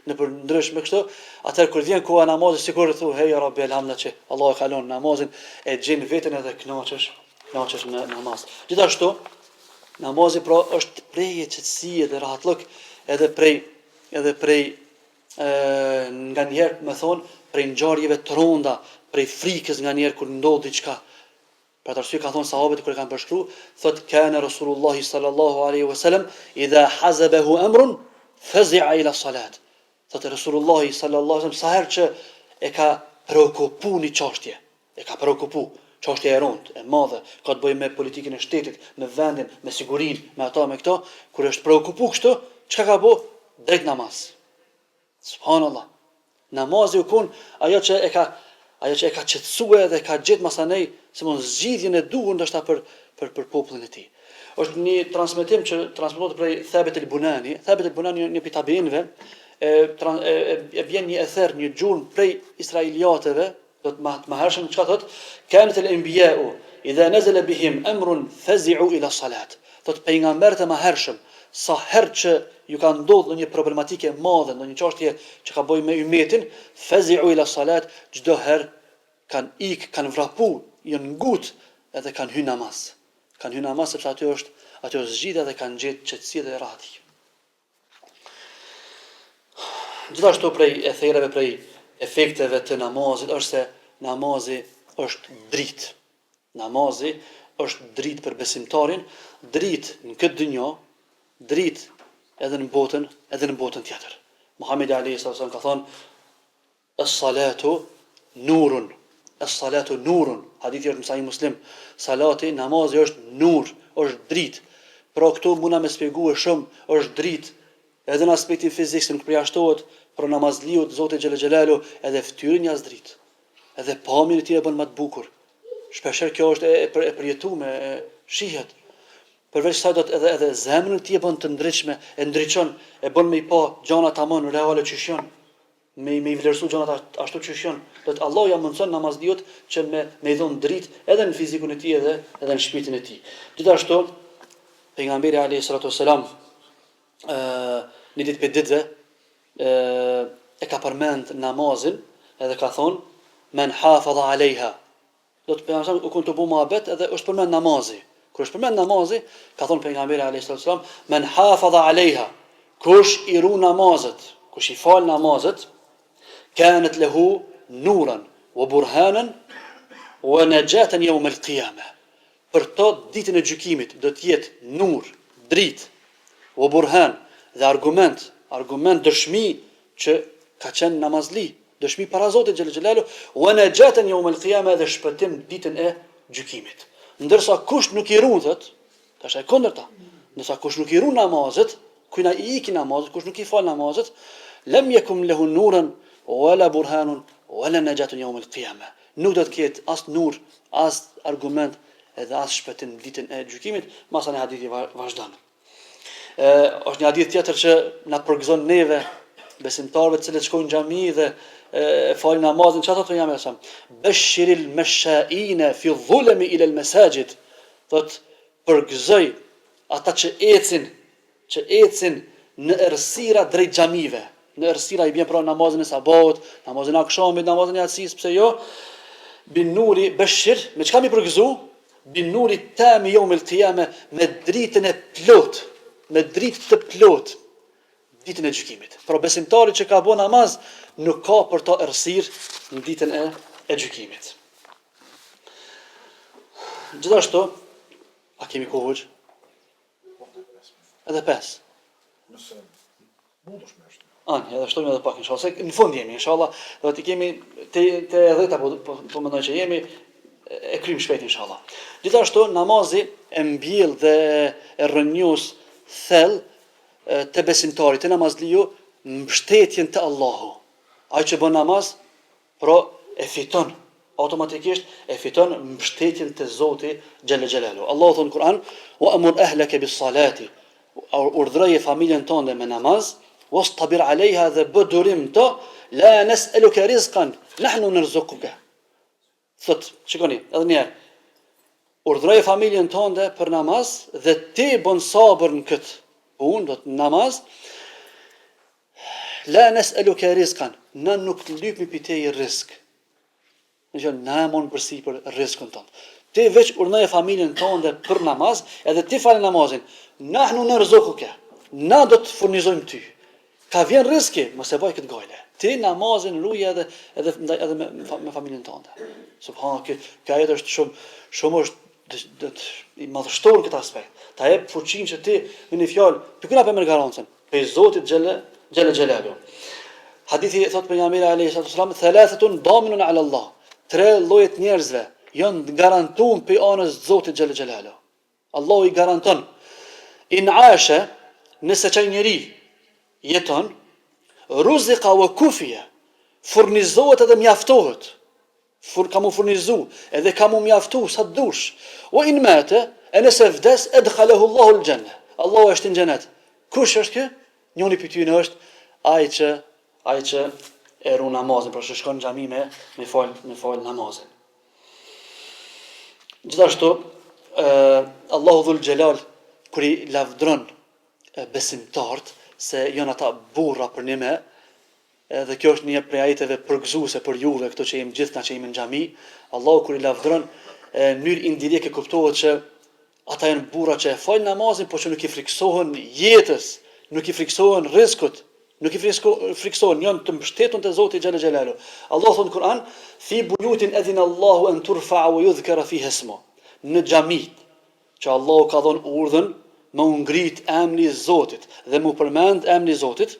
nëpër ndryshme kështu, atëherë kur vjen koha e namazit sikur thu hey ja Rabbi elhamdulillah që Allahu e ka lënë namazin, e gjen veten edhe kënaqesh, kënaqesh në namaz. Gjithashtu namazi pra është prehje qetësie dhe rahatllëk edhe prej edhe prej e, nganjëherë me thonë prej ngjarjeve të rënda, prej frikës nganjëherë kur ndodh diçka, Për atë arsye kanë thonë sahabët kur e kanë përshkru, thotë kana Rasulullahi sallallahu alaihi wasallam idha hazabahu amrun fazi'a ila salat. Thotë Rasulullahi sallallahu alaihi wasallam sa herë që e ka preokupu një çështje, e ka preokupu çështje e rëndë, e madhe, ka të bëjë me politikën e shtetit, me vendin, me sigurinë, me ato, me këto, kur është preokupu kështu, çka ka bo? Drejt namaz. Subhanallah. Namazi u kon ajo që e ka ajo që e ka qetësue dhe ka gjetë masanej si mund zgjidhjen e duhur ndoshta për për për popullin e tij. Është një transmetim që transmetohet prej Thabit el-Bunani, Thabit el-Bunani një prej tabiinëve e, e, e, e bjen një ether, një gjurmë prej israiliateve, Do të më hershëm çka thot? Kanat el anbiya'u idha nazala bihim amrun fazi'u ila salat. Thot pejgamberët e mëhershëm, sa herë që ju ka ndodhur ndonjë problematikë e madhe, ndonjë çështje që ka bëjë me ymetin, fazi'u ila salat, çdo herë kanë ik, kanë vrapu, janë ngut edhe kanë hy namaz. Kanë hy namaz sepse aty është aty është zgjidhja dhe kanë gjetë qetësi dhe rahati. Gjithashtu prej ethereve, prej efekteve të namazit është se namazi është dritë. Namazi është dritë për besimtarin, dritë në këtë dynja, dritë edhe në botën, edhe në botën tjetër. Muhamedi alayhi sallam ka thënë Es-salatu nurun, Es-salatu nurun, hadithi është në Sahih Muslim, salati, namazi është nur, është dritë. Pra këtu muna me spjegue shumë, është dritë edhe në aspektin fizik se nuk përjashtohet, pra namazliut Zoti xhele xhelalu edhe fytyrën ja zdrit. Edhe pamjen e tij e bën më të bukur. Shpeshherë kjo është e, e, e përjetume, e shihet. Përveç kësaj do të edhe edhe zemrën e tij e bën të ndritshme, e ndriçon, e bën me i pa gjana tamam reale qysh janë. me me i vlerësu gjanat ashtu qysh janë, do të Allahu ja mundëson namazliut që me me i dhon dritë edhe në fizikun e tij edhe edhe në shpirtin e tij. Gjithashtu pejgamberi alayhi salatu wasalam ë një ditë prej ditëve ë e ka përmend namazin edhe ka thonë men hafadha alejha Do të pejgamberi u kon tu bo muhabet edhe është përmend namazi. Kur është përmend namazi, ka thonë pejgamberi alayhis salam, men hafadha alejha, kush i ruan namazet, kush i fal namazet, Kanat lehu nuran wa burhanan wa najatan yawm al-qiyamah. Për to ditën e gjykimit do të jetë nur, dritë, wa burhan dhe argument, argument dëshmi që ka qenë namazli, dëshmi para Zotit xhel xhelalu, wa najatan yawm al-qiyamah dhe shpëtim ditën e gjykimit. Ndërsa kush nuk i ruan thot, tash e kundërta. Ndërsa kush nuk i ruan namazet, kujna i ikin namazet, kush nuk i fal namazet, lem jekum lehu nuran wala burhanun wala najatun yawm al-qiyamah. Nuk do të ketë as nur, as argument edhe as shpëtim ditën e gjykimit, masanej hadithi vazhdon. Ë është një hadith tjetër që na përgëzon neve besimtarëve të cilët shkojnë në xhami dhe e falin namazin, çfarë thotë pejgamberi sa? Bashiril mashaina fi dhulami ila al masajid. Thot përgëzoj ata që ecin, që ecin në errësira drejt xhamive. Në errësira i bjen pra namazin e sabahut, namazin e akshamit, namazin e jacisë, pse jo? Bin nuri bashir, me çka mi përgëzu? Bin nuri tami yawm al qiyame, me dritën e plot, me dritë të plot ditën e gjykimit. Pra besimtari që ka bo namaz nuk ka për to errësirë në ditën e e gjykimit. Gjithashtu, a kemi kohë hoxhë? Edhe 5. Nëse mundesh me shtu. Ani, edhe shtojmë edhe pak inshallah, se në fund jemi inshallah, do të kemi te te 10 apo po, po mendoj që jemi e kryjm shpejt inshallah. Gjithashtu namazi e mbjell dhe e rrënjos thellë te besimtari, te namazliu, mbështetjen te Allahu. Ai që bën namaz, Pra e fiton automatikisht e fiton mbështetjen te Zoti xhelle xhelalu. Allahu thotë në Kur'an: "Wa amur ahlaka bis salati." Urdhëroje familjen tënde me namaz, wastabir alejha dhe bë durim në to, la nes'eluke rizqan, nahnu nerzukuke. Thot, shikoni, edhe një herë. Urdhëroje familjen tënde për namaz dhe ti bën sabër në këtë punë, do të namaz. La nes'eluke rizqan, na nuk të lypmi pi teje rizk. Në që na e marrim përsipër rizkun tënd. Ti veç urdhëroje familjen tënde për namaz, edhe ti fale namazin. Nahnu nerzukuke. Na do të furnizojmë ty. Ka vjen rizki, mos e baj këtë gajle. Ti namazin ruje edhe edhe ndaj edhe me me familjen tënde. Subhanallah, ky ky ajet është shumë shumë është do të i madhështor në këtë aspekt. Ta jep fuqinë që ti me një fjalë, pi kujna po e merr garancën? Prej Zotit xhele xhele xhelalu. Hadithi thot pejgamberi alayhi salatu wasalam, "Thalathatun daminun ala Allah." Tre lloje të njerëzve janë të garantuar prej anës së Zotit xhele xhelalu. Allahu i garanton. In ashe, nëse qaj njeri jeton, ruzika wa kufije, furnizohet edhe mjaftohet. Fur, ka mu furnizu, edhe ka mu mjaftu, sa të dush. Wa in mate, e nëse vdes, edhalehu Allahu l-xhenne. Allahu e shtin xhenet. Kush është ky? Njoni prej tyne është ai që ai që e ruan namazin, pra që shkon në xhami me me fal me fal namazin. Gjithashtu, ë Allahu dhul xhelal kur i lavdron besimtarët se janë ata burra përnime, edhe kjo është një prej ajeteve përgëzuese për juve këto që jemi gjithë na që jemi në xhami, Allahu kur i lavdron në mënyrë indirekte kuptohet që ata janë burra që e falin namazin, por që nuk i frikësohen jetës, nuk i frikësohen rrizkut, Nuk i frikësohen, janë të mbështetun te Zoti xhele xhelalu. Allahu thotë në Kur'an, "Fi buyutin adhina Allahu an turfa'a wa yudhkara fiha ismu." Në xhamitë që Allahu ka dhënë urdhën me u ngrit emri i Zotit dhe me u përmend emri i Zotit,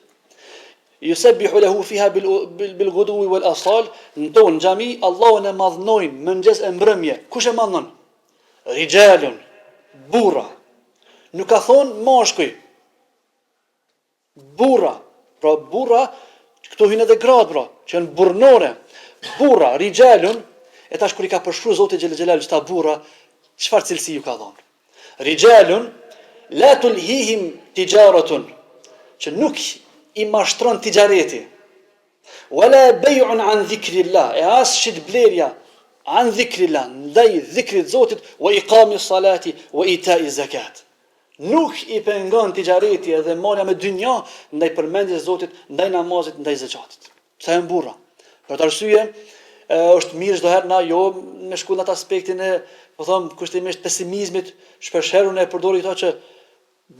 yusabbihu lahu fiha bil ghudwi wal asal, në to në xhami Allahun e madhnojnë mëngjes e mbrëmje. Kush e madhnon? Rijalun, burra. Nuk ka thonë mashkuj, Burra, pra burra, këtu hyjnë edhe gratë pra, që janë burrnore. Burra, rixhalun, e tash kur i ka përshkru Zoti xhele xhelalu qëta burra, çfarë cilësi ju ka dhënë? Rixhalun la tulhihim tijaratun, që nuk i mashtron tixhareti. Wala bay'un an dhikrillah, e as shitblerja an dhikrillah, ndaj dhikrit Zotit, wa iqami salati wa ita'i zakat. Nuk i pengon tixhareti edhe marrja me dynja ndaj përmendjes së Zotit, ndaj namazit, ndaj zeqatit. Këta janë burra. Për atë arsye, është mirë çdo herë na jo me shku në atë aspektin e, po them, kushtimisht pesimizmit, shpeshherë unë e përdori këto që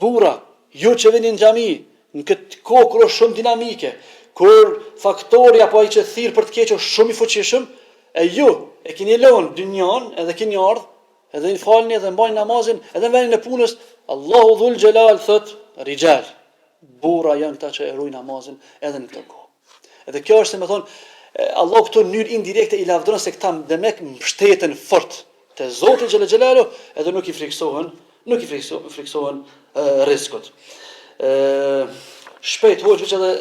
burra, ju që vini në xhami, në këtë kohë kur është shumë dinamike, Kur faktori apo ai që thirr për të keq është shumë i fuqishëm, e ju e keni lënë dynjan edhe keni ardhë, edhe i falni edhe mbani namazin, edhe në vendin e punës, Allahu dhul xhelal thot rixhal. Burra janë këta që e ruajnë namazin edhe në këtë kohë. Edhe kjo është si me thonë, Allahu këtu në mënyrë indirekte i lavdëron se këta demek mbështeten fort te Zoti xhele xhelaluhu edhe nuk i friksohen, nuk i friksohen rrezikut. Ë shpejt hoxhë veç edhe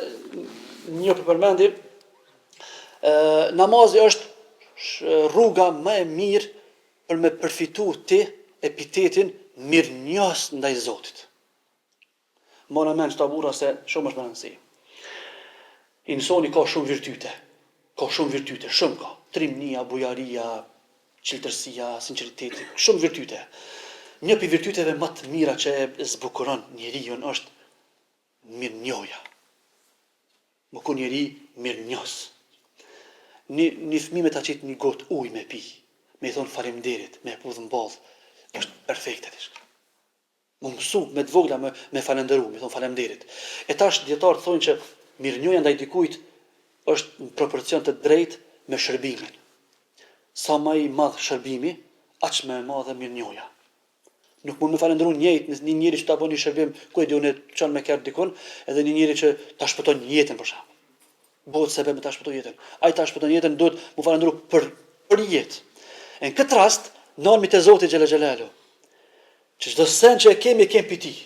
një për përmendi, ë namazi është rruga më e mirë për me përfitu ti epitetin mirënjohës ndaj Zotit. Mbane mend qëta burra se shumë është me rëndësi. Insani ka shumë virtyte. Ka shumë virtyte, shumë ka. Trimnia, bujaria, çiltërsia, sinqeriteti, shumë virtyte. Një prej virtyteve më të mira që e zbukuron njeriun është mirënjohja. Me kon njeri mirënjohës. Një një fëmijë me ta qit një gotë ujë me pi, me i thonë faleminderit, me e puth në ballë, është perfekte diçka. Mu mësu me të vogla me me falënderu, me thonë faleminderit. E tash dijetarët thonë që mirënjohja ndaj dikujt është në proporcion të drejtë me shërbimin. Sa ma i madh shërbimi, aq më e madhe mirënjohja. Nuk mund me falënderu njëjtë një njeri që ta bën një shërbim, ku e di unë të çon me kerr dikun, edhe një njeri që ta shpëton jetën për shembull. Bëhet sebep me ta shpëtu jetën. Ai ta shpëton jetën duhet mu falënderu për për jetë. E në këtë rast, nalmi te Zoti xhele xhelaluhu. Që çdo sen që e kemi e kemi pi tij.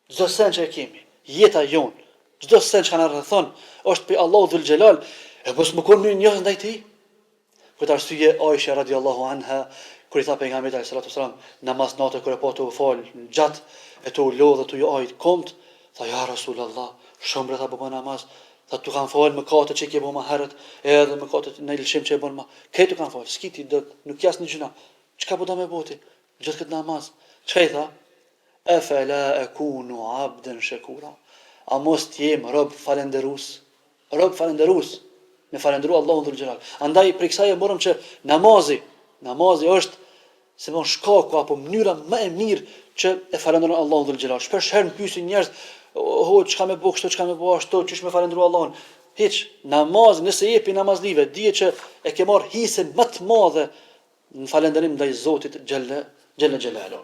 Çdo sen që e kemi, jeta jonë, çdo sen që na rrethon është prej Allahut dhul xhelal, e mos me kon mirënjohës ndaj tij. Për këtë arsye Aisha radiallahu anha kur i tha pejgamberit alayhi salatu wasalam namaz nate kur e pa tu u fal gjatë e tu u lodhë tu ju ajt komt, tha ja Rasulullah, shumë bre tha po bën namaz, tha t'u kanë fal mëkatet që i ke bë më herët, edhe mëkatet në lëshim që e bën më. Krejt t'u kanë fal, s'ki ti dot, nuk ke asnjë gjynah. Çka po do me bo ti? Gjithë këtë namaz, çka i tha? Efela ekunu abden shekura. A mos të jem rob falënderues? Rob falënderues, me falënderu Allahun dhul xhelal. Andaj prej kësaj e morëm që namazi, namazi është si me thonë shkaku apo mënyra më e mirë që e falënderon Allahun dhul xhelal. Shpesh herë më pyesin njerëz, ho, çka me bo kështu, çka me bo ashtu, qysh me falënderu Allahun? Hiç, namaz, nëse je pi namazlive, dije që e ke marr hisen më të madhe Në falënderim ndaj Zotit xhelle xhelle xhelalu.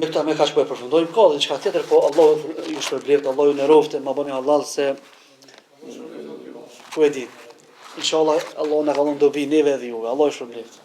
Me këta me kaq po e përfundojmë, ka edhe diçka tjetër, po Allahu ju shpërbleftë, Allahu ju nderoftë, ma bëni hallall se ku e di. Inshallah Allahu na ka dhënë dobi neve edhe juve. Allahu ju shpërbleftë.